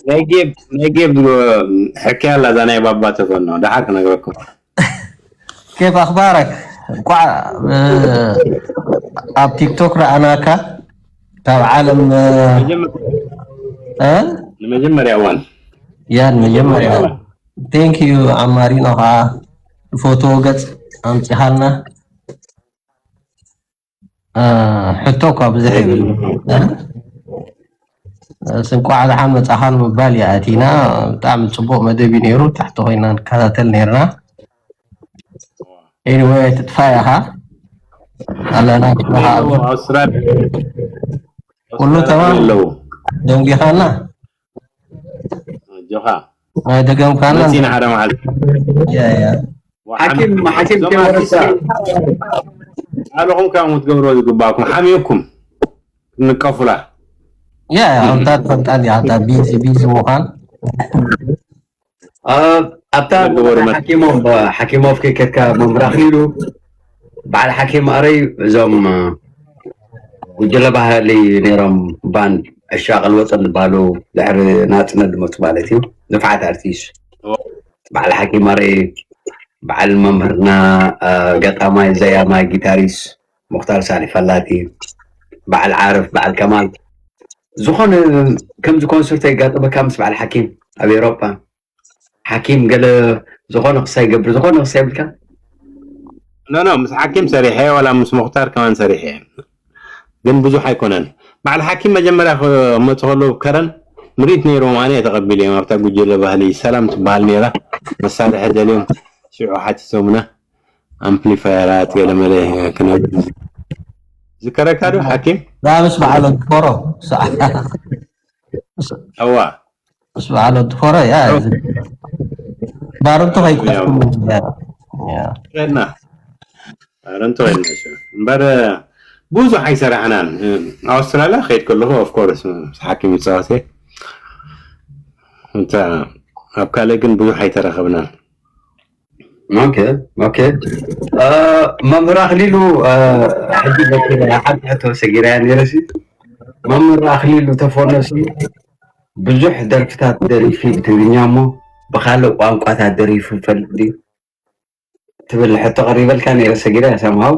ናይ ጌብ ናይ ጌብ ሕክያ ኣላ እዛ ናይ ባባ ተፈኖ ደሓር ክነግረኩም። ኬፍ ኣኽባረክ? እንኳዕ ኣብ ቲክቶክ ረኣናካ። ካብ ዓለም እ? ንመጀመርያ እዋን ያን መጀመርያ እዋን። ቴንክ ዩ ኣማሪኖ ከዓ ፎቶ ገጽ ኣምጺኻልና። ሕቶ እኳ ብዙሕ የብሉ። እንኳዕ ደሓን መጻኻ ንምባል እያ ኣቲና። ብጣዕሚ ጽቡቕ መደብ እዩ ነይሩ። ታሕቲ ኮይና ንከታተል ነይርና። ኤኒወይ ኣይትጥፋእ ኢኻ ኣለና። ኣውስትራልያ ኩሉ ተማም ኣለዉ። ደንጊኻና። ኣጆኻ። ኣይደገምካና። መጺና ሓደ መዓልቲ። ያ፣ ያ። ሓኪም፣ ሓኪም እዞም ከይወረሳ። ኣርቲስት ባዕልኹም ካብ ክትገብርዎ ዝግባእኩም ሓሚዮኩም ንቀፉላ። ያ፣ ያ፣ ኣንታ ትፈልጣ እንዲኻ፣ ኣታ ቢዚ፣ ቢዚ ምዃን። ኣብ፣ ኣብታ ሓኪሞም፣ ሓኪሞም ከይከድካ መምህር ኣኽሊሉ፣ በዓል ሓኪም ኣረይ እዞም ጉጅለ ባህሊ ነይሮም፣ ባንድ ዕሻ ቀልወፀን ዝበሃሉ ድሕሪ ናፅነት ዝመፁ ማለት እዩ። ንፍዓት ኣርቲስት እዎ። በዓል ሓኪም ኣርኤ፣ በዓል መምህርና፣ አ፣ ገጣማይ፣ ዘያማይ፣ ጊታሪስት ሙኽታር ሳኒ ፈላቲ፣ በዓል ዓርፍ፣ በዓል ከማል። ዝኾነ ከምዚ ኮንሰርት የጋጥመካ ምስ በዓል ሓኪም ኣብ ኤውሮጳ? ሓኪም ገለ ዝኾነ ክሳይ ገብር፣ ዝኾነ ክሳይ ብልካ? ኖ፣ ኖ፣ ምስ ሓኪም ሰሪሐ፣ ዋላ ምስ ሙኽታር ከማን ሰሪሐ። ግን ብዙሕ ኣይኮነን። በዓል ሓኪም መጀመርያ ክመጹ ከለዉ ከረን ምርኢት ነይሮም፣ ኣነ እየ ተቐቢለዮም። ኣብታ ጉጅለ ባህሊ ሰላም ትበሃል ነይራ። መሳርሒ ደልዮም ሽዑ ሓቲቶምና። ኣምፕሊፋየራት ገለመለ ክነብ-፣ ዝከረካ ዶ ሓኪም? ዳ ምስ በዓሎም ኮሮ። እዋ። በዓል ወዲ ኮረ ያ ባረንቱ ከይኮንኩም ና ረንቶ ይነሽ እምበር ብዙሕ ኣይሰራሕናን። ኣውስትራልያ ከይድ ከለኹ ኦፍኮርስ ምስ ሓኪም ይፃወት እየ። እንተ ኣብ ካልእ ግን ብዙሕ ኣይተራኸብናን። ኦኬ ኦኬ። መምህር ኣኽሊሉ፣ ሕጂ ሓንቲ ሕቶ ሰጊራ እያ ነይረሲ። መምህር ኣኽሊሉ ተፈኖሲ ብዙሕ ደርፍታት ደሪፊ ብትግርኛ እሞ ብካልእ ቋንቋታት ደሪፉ ይፈልጥ ድዩ ትብል ሕቶ ቀሪበልካ ነይረ ሰጊረ። ሰምሃው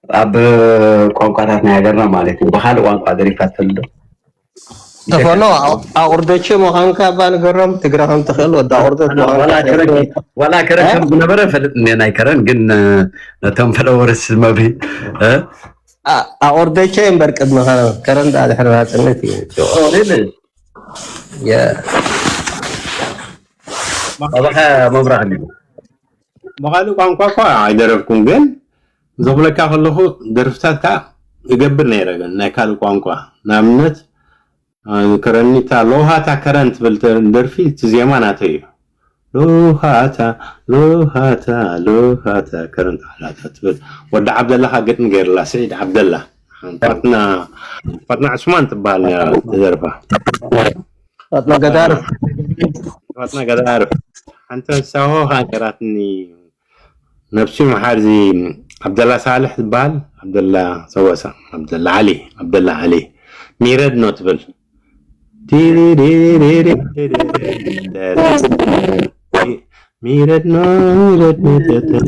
ኣብ ቋንቋታት ናይ ሃገርና ማለት እዩ። ብካልእ ቋንቋ ደሪፋ ትፈልጥ ዶ? ተፈኖ ኣቑርደቼ ምዃንካ እባ ንገሮም። ትግረ ከም ትኽእል ወዲ ኣቑርደት ምዃንካ ዋላ ከረን ከም ዝነበረ ፈልጥ እኔ ናይ ከረን ግን ነቶም ፈለወርስ መብሪ ኣቑርደቼ እምበር ቅድሚ ከረን ደኣ ድሕሪ ናፅነት እዩ። ኣባኻ መብራኽ ዲቡ ብኻልእ ቋንቋ እኳ ኣይደረፍኩን፣ ግን ዘብለካ ከለኹ ደርፍታት ከዓ እገብር ነይረ። ግን ናይ ካልእ ቋንቋ ንኣብነት ከረኒታ ሎሃታ ከረን ትብል ደርፊ እቲ ዜማ ናተይ እዩ። ሎሃታ ሎሃታ ሎሃታ ከረን ተሓላታ ትብል ወዲ ዓብደላ ከዓ ግጥሚ ገይርላ ስዒድ ዓብደላ ፋትና ፋትና ዕስማን ትበሃል ነራ ትደርፋ ፋጥና ገዳርፍ ፋጥና ገዳርፍ ሓንቲ ሳሆ ከዓ ነራትኒ ነብሱ ይምሓር እዚ ዓብደላ ሳልሕ ዝበሃል ዓብደላ ሰወሳ ዓብደላ ዓሊ ዓብደላ ዓሊ ሚረድ ነው ትብል ሚረድ ነው ሚረድ ነው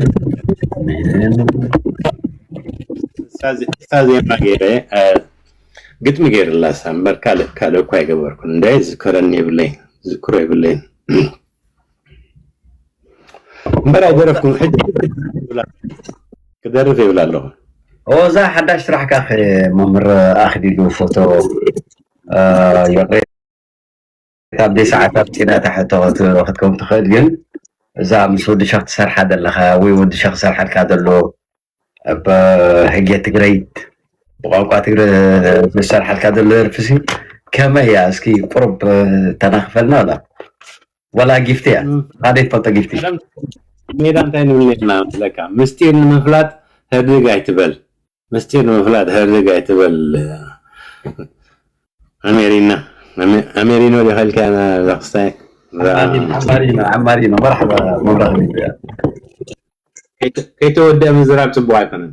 እሳ ዜማ ገይረ ግጥሚ ገይርላ እሳ እምበር ካልእ ካልእ እኳ ኣይገበርኩን እንደ ዝክረኒ የብለይ ዝክሮ የብለይን እምበር ኣይደረፍኩን። ሕጂ ክደርፍ ይብል ኣለኹ። እዛ ሓዳሽ ስራሕካ መምህር ኣኽሊሉ ፎቶ ይቕሬታ ኣብ ደይ ሰዓት ኣብፂና እታ ሕቶ ክትከውን ትኽእል፣ ግን እዛ ምስ ወዲ ሸኽ ትሰርሓ ዘለኻ ወይ ወዲ ሸኽ ዝሰርሓልካ ዘሎ ብህጌ ትግረይት ብቋንቋ ትግረ ዝሰርሓልካ ዘሎ ደርፍሲ ከመይ እያ? እስኪ ቁሩብ ተናኽፈልና። ወላ ወላ ጊፍቲ እያ ሓደ ይፈልጦ ጊፍቲ ቀደም ሜዳ እንታይ ንብል ነርና መስለካ? ምስጢር ንምፍላጥ ህርድግ ኣይትበል። ምስጢር ንምፍላጥ ህርድግ ኣይትበል። ኣሜሪና ኣሜሪኖ ዲኸልካ ዛክስታይ ዓማሪኖ ዓማሪኖ መርሓባ መብራኽ ከይተወደአ ምዝራብ ፅቡቅ ኣይኮነን።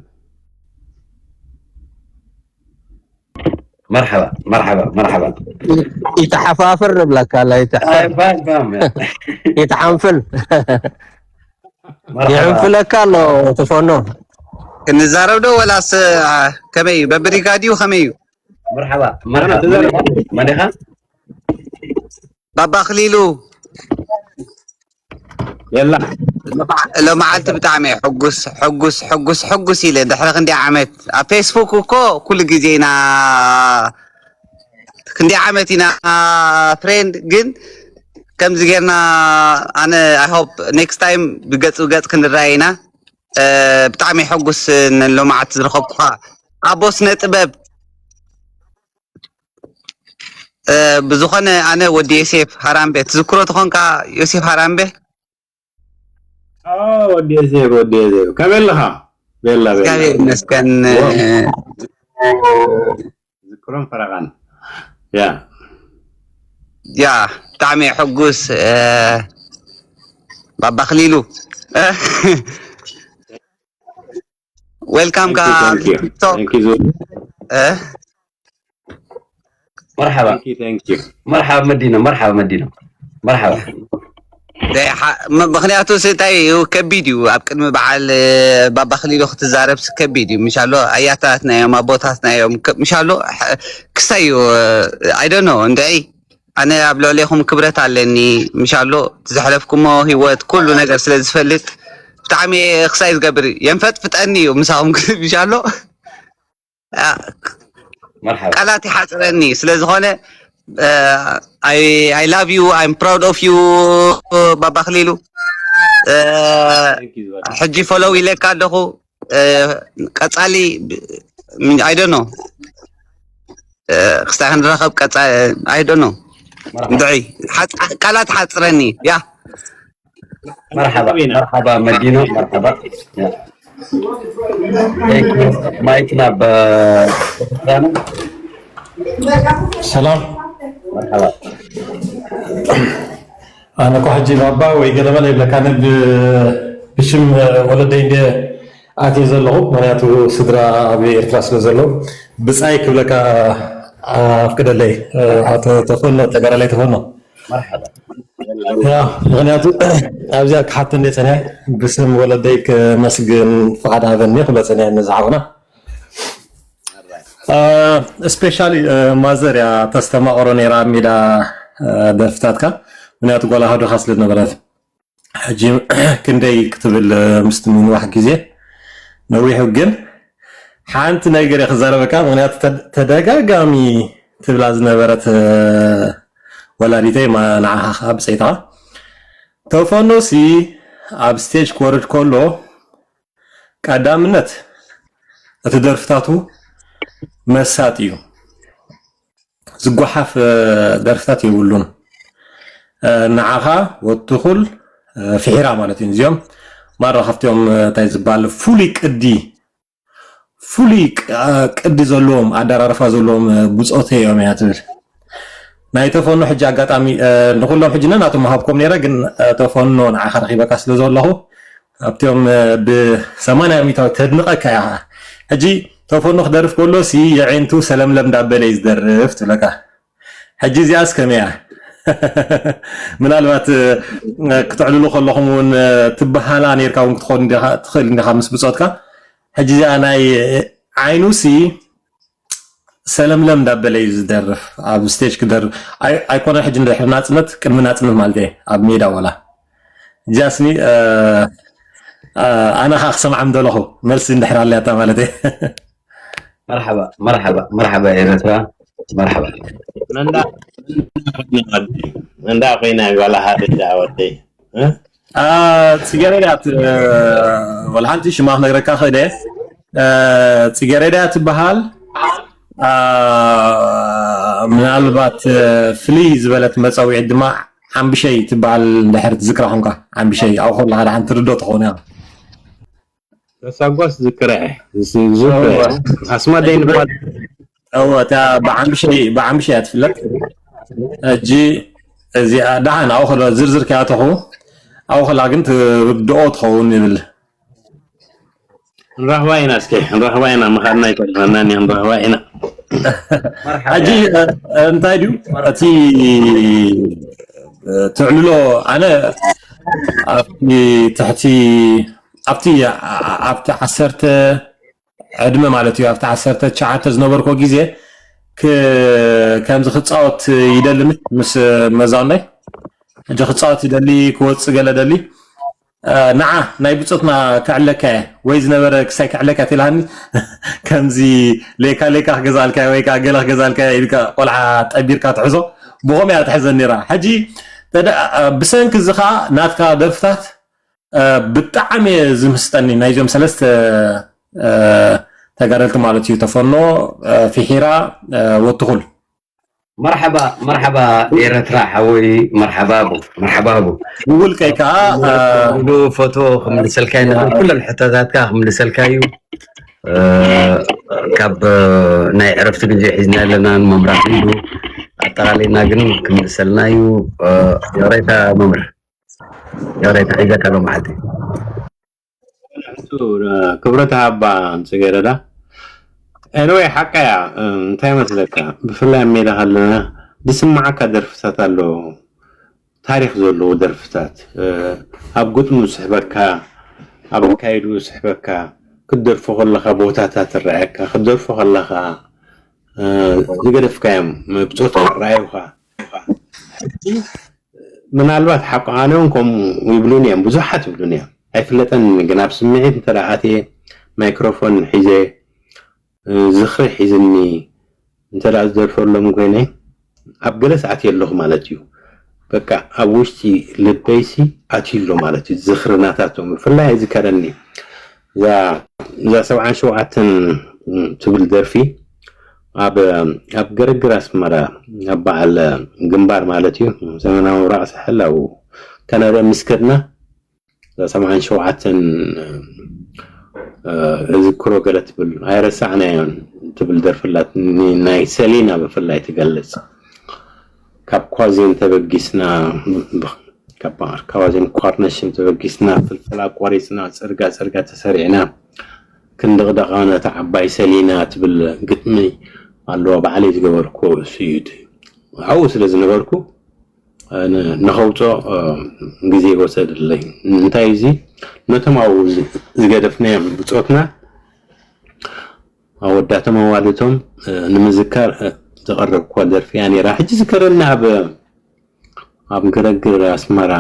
መርሓባ መርሓባ መርሓባ ይተሓፋፍር ንብለካ ኣላ ይተሓፋፍር ይተሓንፍል ይሕንፍለካ ኣሎ ተፈኖ ክንዛረብ ዶ ወላስ ከመይ እዩ በብሪጋ ድዩ ከመይ እዩ መርሓባ መርሓባ መን ኢኻ ባባ ኣኽሊሉ የላ ሎመዓልቲ ብጣዕሚ ሕጉስ ሕጉስ ሕጉስ ሕጉስ ኢለ ድሕሪ ክንደይ ዓመት ኣብ ፌስቡክ እኮ ኩሉ ግዜ ኢና ክንደይ ዓመት ኢና ፍሬንድ ግን ከምዚ ጌርና ኣነ I hope next time ብገፅ ብገፅ ክንረኣይ ኢና ብጣዕሚ ሕጉስ ሎመዓልቲ ዝረኸብኩኻ ኣቦ ስነ ጥበብ ብዝኾነ ኣነ ወዲ ዮሴፍ ሃራምቤ ትዝክሮ ተኾንካ ዮሴፍ ሃራምቤ ወዲ ዮሴፍ ወዲ ዮሴፍ ከመይ ኣለኻ ቤላ እግዚኣብሔር ይመስገን ዝክሮም ፈረቓን ያ ያ ብጣዕሚ ሕጉስ ባባ ክሊሉ welcome ካ መርሓባ መርሓባ መዲኖ መርሓባ መዲኖ መርሓባ ምክንያቱ እንታይ እዩ ከቢድ እዩ ኣብ ቅድሚ በዓል ባባ ክሊሉ ክትዛረብ ከቢድ እዩ ምሻሎ ኣያታትና እዮም ኣቦታትና እዮም ምሻሎ ክሳይ እዩ ኣይደኖ እንድዒ ኣነ ኣብ ልዕሌኹም ክብረት ኣለኒ ምሻሎ ዘሕለፍኩሞ ህይወት ኩሉ ነገር ስለ ዝፈልጥ ብጣዕሚ ክሳይ ዝገብር የንፈጥፍጠኒ እዩ ምሳኹም ምሻሎ ቃላት ይሓፅረኒ ስለ ዝኾነ I love you I'm proud of you ባባ ክሊሉ ሕጂ ፎሎው ኢለካ ኣለኹ ቀፃሊ I don't know ክስታይ ክንራኸብ ቀፃ I don't know እንድዒ ሓጽ- ቃላት ሓጽረኒ ያ መርሓባ መርሓባ መዲኖ መርሓባ። Thank you. ማይክ ናብ ቤተክርስትያኑ። ሰላም። መርሓባ። ኣነ እኮ ሕጂ ባባ ወይ ገለመለ ይብለካ፣ ኣነ ብ- ብሽም ወለደይ እንደ ኣትየ ዘለኹ፣ ምክንያቱ ስድራ ኣብ ኤርትራ ስለ ዘለዉ ብጻይ ክብለካ ኣፍቅደለይ። ኣቶ ተፈኖ፣ ተጋዳላይ ተፈኖ። መርሓባ። ያ፣ ምክንያቱ ኣብዚኣ ክሓቶ እንደ ጸኒሐ ብስም ወለደይ ከመስግን ፍቓድ ሃበኒ ክብሎ ጸኒሐ ነዚ ሓውና። ስፔሻሊ ማዘር እያ ተስተማቕሮ ነይራ ኣብ ሜዳ፣ እ፣ ደርፍታትካ፣ ምክንያቱ ጓል ኣሃዱኻ ስለ ዝነበረት። ሕጂ ክንደይ ክትብል፣ እ፣ ምስቲ ምንዋሕ ግዜ ነዊሑ፣ ግን ሓንቲ ነገር እየ ክዛረበካ፣ ምክንያቱ ተ- ተደጋጋሚ ትብላ ዝነበረት፣ እ፣ ወላዲተይ ማ- ንዓኻ ከዓ ብፀይትኻ ተፈኖሲ ኣብ ስቴጅ ክወርድ ከሎ ቀዳምነት እቲ ደርፍታቱ መሳጥ እዩ። ዝጓሓፍ፣ እ፣ ደርፍታት የብሉን። እ፣ ንዓኻ ወትኹል፣ እ፣ ፍሒራ ማለት እዩ። እዚኦም ማራ ካብቲኦም፣ እ፣ እንታይ ዝበሃል ፍሉይ ቅዲ ፍሉይ ቅ- እ፣ ቅዲ ዘለዎም ኣደራርፋ ዘለዎም፣ እ፣ ብጾተይ እዮም እያ ትብል። ናይ ተፈኖ ሕጂ ኣጋጣሚ፣ እ፣ ንኹሎም ሕጂ ነናቶም ምሃብኮም ነይረ፣ ግን፣ እ፣ ተፈኖ ንዓኻ ረኺበካ ስለ ዘለኹ ኣብቲኦም፣ እ፣ ብሰማንያ ሚእታዊ ተድንቐካ እያ። ሕጂ ተፈኖ ክደርፍ ከሎ ሲ የዒንቱ ሰለምለም እንዳበለ እዩ ዝደርፍ ትብለካ። ሕጂ እዚኣስ ከመይ እያ? ምናልባት፣ እ፣ ክትዕልሉ ከለኹም እውን፣ እ፣ ትበሃላ ነይርካ እውን ክትኾን እንዲኻ- ትኽእል እንዲኻ ምስ ብጾትካ። ሕጂ እዚኣ ናይ ዓይኑ ሲ ሰለምለም እንዳበለ እዩ ዝደርፍ። ኣብ ስቴጅ ክደርፍ ኣይ- ኣይኮነ ሕጂ እንድሕር ናጽነት፣ ቅድሚ ናጽነት ማለት እየ ኣብ ሜዳ ወላ ጃስኒ፣ እ፣ እ፣ ኣነ ኸዓ ክሰምዓ ምደለኹ መልሲ እንድሕር ኣለያታ ማለት እየ። መርሓባ መርሓባ መርሓባ ኤረትራ። መርሓባ። መንዳ መንዳ ኮይና ጓል ሓደ ዳወተይ አ፣ ጽጌረዳ ት- ወላ ሓንቲ ሽማ ክነግረካ ክእለ። አ፣ ጽጌረዳ ትበሃል። አ፣ ምናልባት፣ እ፣ ፍልይ ዝበለት መጸውዒት ድማ ዓምብሸይ ትበሃል። እንድሕር ትዝክራ ኾንካ ዓምብሸይ ኣብኡ ከለኻ ደሓን ትርዶ ትኸውን እያ። ተሳጓስ ዝክረ ዝክረ ኣስማደይ ንባል እወ፣ እታ ብዓምብሸይ ብዓምብሸይ እያ ትፍለጥ። ሕጂ እዚኣ ደሓን ኣብኡ ከሎ ዝርዝር ከይኣተኹ ኣብኡ ከላ ግን ትርድኦ ትኸውን ይብል። ንራህዋ ኢና እስኪ ንራህዋ ኢና ምኻድና ይጠልፈና እኒኦ ንራህዋ ኢና ሕጂ እ፣ እንታይ ድዩ እቲ እ፣ ትዕልሎ ኣነ ኣብቲ ትሕቲ ኣብቲ ኣብቲ ዓሰርተ ዕድመ ማለት እዩ ኣብቲ ዓሰርተ ትሽዓተ ዝነበርኮ ግዜ ክ- ከምዚ ክፃወት ይደሊ ምስ- ምስ መዛውናይ ሕጂ ክፃወት ይደሊ ክወፅእ ገለ ደሊ እ፣ ንዓ ናይ ብፆትና ክዕለካ እየ ወይ ዝነበረ ክሳይ ክዕለካ ትልሃኒ ከምዚ ሌካ ሌካ ክገዛልካ ወይ ከዓ ገለ ክገዛልካ ኢልካ ቆልዓ ጠቢርካ ትሕዞ ብኸም እያ ትሕዘኒ ነራ ሕጂ ተደ- ብሰንኪ እዚ ከዓ ናትካ ደርፍታት እ፣ ብጣዕሚ እየ ዝምስጠኒ ናይዞም ሰለስተ እ፣ ተጋደልቲ ማለት እዩ ተፈኖ እ፣ ፊሒራ እ፣ ወትኹል መርሓባ መርሓባ ኤረትራ ሓወይ መርሓባ ቡ መርሓባ ቡ ብውልቀይ ከዓ እ፣ ሉ ፎቶ ክምልሰልካ ኢና ኩለን ሕቶታትካ ክምልሰልካ እዩ እ፣ ካብ ናይ ዕረፍቲ ግዜ ሒዝና ኣለና ንመምራት ኢሉ ኣጠቃሊና ግን ክምልሰልና እዩ እ፣ ይቕሬታ መምህር ይቕሬታ ሒዘካ ሎማዓልቲ ክብረት ሃባ ንፅጌረዳ ኤንወይ ሓቃያ እንታይ መስለካ ብፍላይ ኣብ ሜዳ ከለና ዝስማዓካ ደርፍታት ኣሎ ታሪክ ዘለዎ ደርፍታት ኣብ ግጥሙ ስሕበካ ኣብ ኣካይድኡ ስሕበካ ክትደርፎ ከለካ ቦታታት ትረኣየካ ክትደርፎ ከለካ ዝገደፍካዮም ብፆት ኣረኣዩካ ምናልባት ሓቁ ኣነ እውን ከምኡ ይብሉን እዮም ብዙሓት ይብሉን እዮም ኣይፍለጠን ግን ኣብ ስምዒት እንተ ኣትየ ማይክሮፎን ሒዘ ዝኽሪ ሒዝኒ እንተ ዝደርፈሎም ኮይነ ኣብ ገለ ሰዓት የለኹ ማለት እዩ በቃ ኣብ ውሽጢ ልበይሲ ኣትዩ ኣሎ ማለት እዩ ዝኽሪ ናታቶም ብፍላይ ይዝከረኒ እዛ ሰብዓን ሸውዓተን ትብል ደርፊ ኣብ ኣብ ገረግር ኣስመራ ኣብ በዓል ግንባር ማለት እዩ ሰሜናዊ ምብራቕ ሳሕል ኣብኡ ከነርኢ ምስ ከድና እዛ ሰብዓን ሸውዓተን እዝክሮ ገለ ትብል ኣይረሳዕናዮን ትብል ደርፊ ኣላት። ናይ ሰሊና ብፍላይ ትገልጽ። ካብ ኳዜን ተበጊስና ካብ ኳዜን ኳርነሽን ተበጊስና ፍልፍል ኣቋሪፅና ፅርጋ ፅርጋ ተሰሪዕና ክንድቕደቓ ነታ ዓባይ ሰሊና ትብል ግጥሚ ኣለዋ። ባዕለይ ዝገበርኩ እሱ እዩ። ኣብኡ ስለ ዝነበርኩ ንኸውፅኦ ግዜ ወሰድለይ። እንታይ እዚ ነቶም ኣብኡ ዝገደፍናዮም ብፆትና ኣወዳቶም ኣዋልቶም ንምዝካር ዘቐረብኩዋ ደርፊ እያ ነይራ። ሕጂ ዝከረኒ ኣብ ኣብ ግረግር ኣስመራ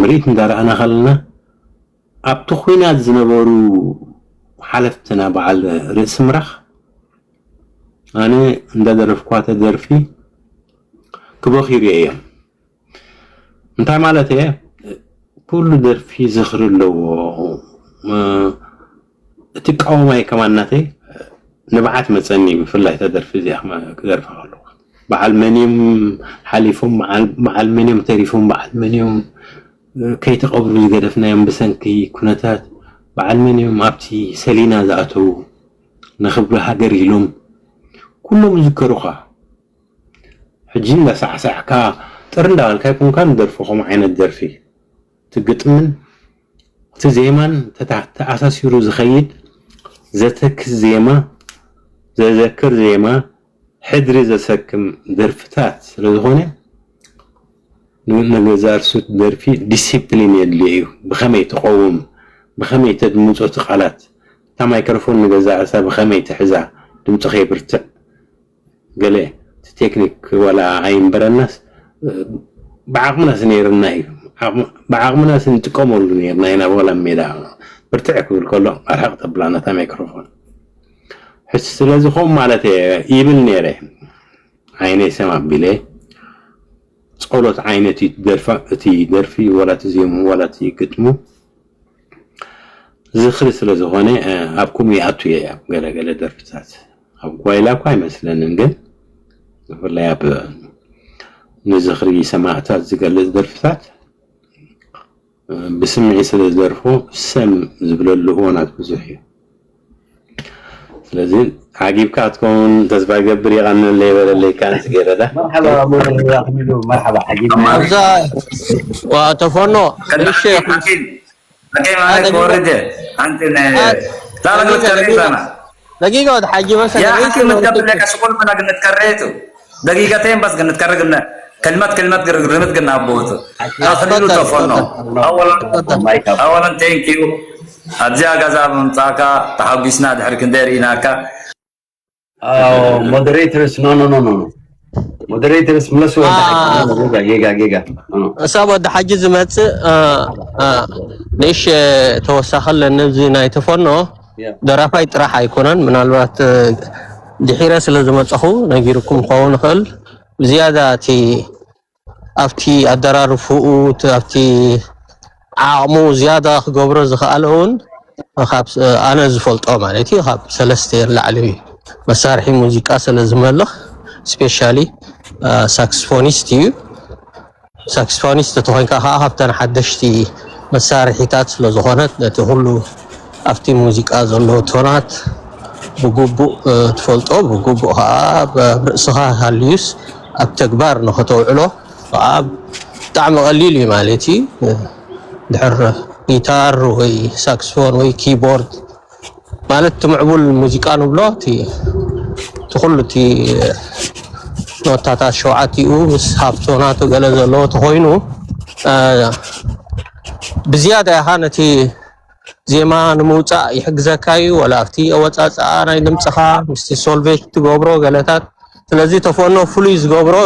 ምርኢት እንዳረኣና ከለና ኣብቲ ኹናት ዝነበሩ ሓለፍትና በዓል ርእሲ ምራኽ ኣነ እንዳደረፍኳ ተደርፊ ክበኽዩ እዮም። እንታይ ማለት እየ? ኩሉ ደርፊ ዝኽሪ ኣለዎ። እቲ ቃወማይ ከማን ናተይ ንብዓት መጸኒ ብፍላይ ተደርፊ እዚኣ ክደርፋ ከለኹ በዓል መን እዮም ሓሊፎም በዓል መን እዮም ተሪፎም በዓል መን እዮም ከይተቐብሩ ዝገደፍናዮም ብሰንኪ ኩነታት በዓል መን እዮም ኣብቲ ሰሊና ዝኣተዉ ንኽብሪ ሃገር ኢሎም ኩሎም ይዝከሩኻ ሕጂ እንዳሳዕሳዕካ ጥር እንዳበልካ ይኮንካ ንደርፎ ከምኡ ዓይነት ደርፊ ትግጥምን እቲ ዜማን ተተኣሳሲሩ ዝኸይድ ዘተክስ ዜማ ዘዘክር ዜማ ሕድሪ ዘሰክም ደርፍታት ስለዝኾነ ንገዛ ርሱት ደርፊ ዲሲፕሊን የድልዮ እዩ። ብኸመይ ትቐውም፣ ብኸመይ ተድምፆ እቲ ቃላት፣ እታ ማይክሮፎን ንገዛ ርእሳ ብኸመይ ትሕዛ፣ ድምፂ ከይብርትዕ ገለ እቲ ቴክኒክ ዋላ ኣይንበረናስ ብዓቕምናስ ነይርና እዩ። ብዓቕምናስ ንጥቀመሉ ነይርና ኢና። ዋላ ሜዳ ብርትዕ ክብል ከሎ ኣርሕቕ ተብላ ነታ ማይክሮፎን። ሕጂ ስለዚ ከምኡ ማለት እየ ይብል ነይረ። ዓይነይ ሰም ኣቢለ ጸሎት ዓይነት እዩ ደርፋ እቲ ደርፊ ዋላ እቲ ዜሙ ዋላ እቲ ግጥሙ ዝኽሪ ስለ ዝኾነ ኣብ ከምኡ ይኣቱ እየ ኣብ ገለ ገለ ደርፍታት ኣብ ጓይላ እኳ ኣይመስለንን ግን ብፍላይ ኣብ ንዝኽሪ ሰማእታት ዝገልጽ ደርፍታት ብስምዒ ስለ ዝደርፎ ሰም ዝብለሉ እዋናት ብዙሕ እዩ። ስለዚ ዓጊብካ ክትከውን ተስፋ ገብር። የቐንለይ በለለይ ካን ጽጌረዳ። መርሓባ ሙሉ ኣኽሊሉ፣ መርሓባ ዓጊብ። ኣብዛ ዋ ተፈኖ እሺ ኣኪል ኣኪል ማለት ወርደ ኣንቲ ናይ ላላ ክትከሪ ዛና ደቂቃ ወደ ሓጂ መሰለ ያ ሓኪም ምትገብር ለካ ሽቁል ምና ግነት ከረየቱ ደቂቀተይን በስ ግንት ከርግነ ከልመት ከልመት ግርግርምት ግና ኣቦቱ ኣኽሊሉ ተፈኖ ኣወለን thank you ኣብዚኣ ገዛ ብምምፃእካ ተሓጒስና ድሕሪ ክንደይ ርኢናካ moderators no no no no moderators ምለሱ ጌጋ ጌጋ እሳብ ወዲ ሓጂ ዝመፅእ ንእሽ ተወሳኺ ኣለኒ እዚ ናይ ተፈኖ ደራፋይ ጥራሕ ኣይኮነን ምናልባት ድሒረ ስለ ዝመፀኹ ነጊርኩም ክኸውን ይኽእል ብዝያዳ እቲ ኣብቲ ኣደራርፍኡ ኣብቲ ዓቕሙ ዝያዳ ክገብሮ ዝኽኣለ እውን ካብ ኣነ ዝፈልጦ ማለት እዩ ካብ ሰለስተ ንላዕሊ መሳርሒ ሙዚቃ ስለ ዝመልኽ ስፔሻሊ ሳክስፎኒስት እዩ ሳክስፎኒስት ተኾይንካ ከዓ ካብተን ሓደሽቲ መሳርሒታት ስለዝኾነት ነቲ ኩሉ ኣብቲ ሙዚቃ ዘሎ ቶናት ብግቡእ ትፈልጦ ብግቡእ ከዓ ኣብ ርእስኻ ሃልዩስ ኣብ ተግባር ንኸተውዕሎ ከዓ ብጣዕሚ ቀሊል እዩ ማለት እዩ ድሕር ጊታር ወይ ሳክስፎን ወይ ኪቦርድ ማለት እቲ ምዕቡል ሙዚቃ ንብሎ እቲ እቲ ኩሉ እቲ ኖታታት ሸውዓቲኡ ምስ ሃፍቶ ናቱ ገለ ዘለዎ ተኮይኑ ብዝያዳ ኢኻ ነቲ ዜማ ንምውፃእ ይሕግዘካ እዩ ወላ ኣብቲ ኣወፃፅኣ ናይ ድምፅኻ ምስቲ ሶልቬጅ ትገብሮ ገለታት ስለዚ ተፈኖ ፍሉይ ዝገብሮ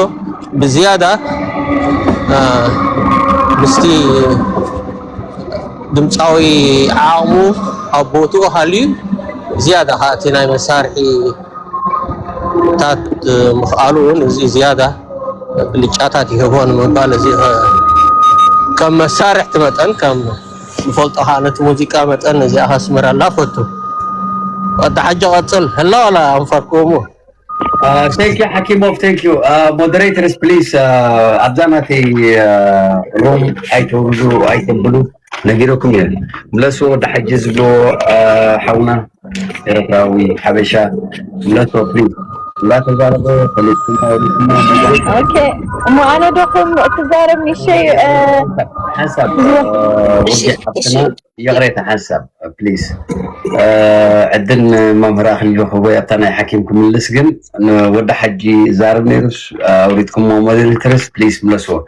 ብዝያዳ ምስቲ ድምፃዊ ዓቕሙ ኣብ ቦትኡ ሃልዩ ዝያዳ ከዓ እቲ ናይ መሳርሒ ታት ምኽኣሉ እውን እዚ ዝያዳ ብልጫታት ይህቦ ንምባል እዚ ከም መሳርሕቲ መጠን ከም ዝፈልጦ ከዓ ነቲ ሙዚቃ መጠን እዚኣ ከስምረላ ፈቱ ወዲ ሓጂ ቀፅል ህላ ዋላ ኣንፈርክዎሙ Thank you ሓኪሞፍ thank you. Moderators please ኣብዛ ናተይ room ኣይተውርዱ ኣይተብሉ ነጊረኩም እየ። ምለስዎ ወዲ ሓጂ ዝብሎ ሓውና ኤርትራዊ ሓበሻ ምለስዎ please። እንዳተዛረበ ፈሊጥኩም ኣውሪድኩም okay እሞ ኣነ ዶ ከም ክዛረብ ንሸይ ሓሳብ ወዲ ሓፍትና ይቕሬታ ሓሳብ please። ዕድል ንመምህር ኣኽሊሉ ክህቦ ኣብታ ናይ ሓኪም ክምልስ ግን ንወዲ ሓጂ ዛርብ ነይሩስ ኣውሪድኩሞ moderators please ምለስዎ።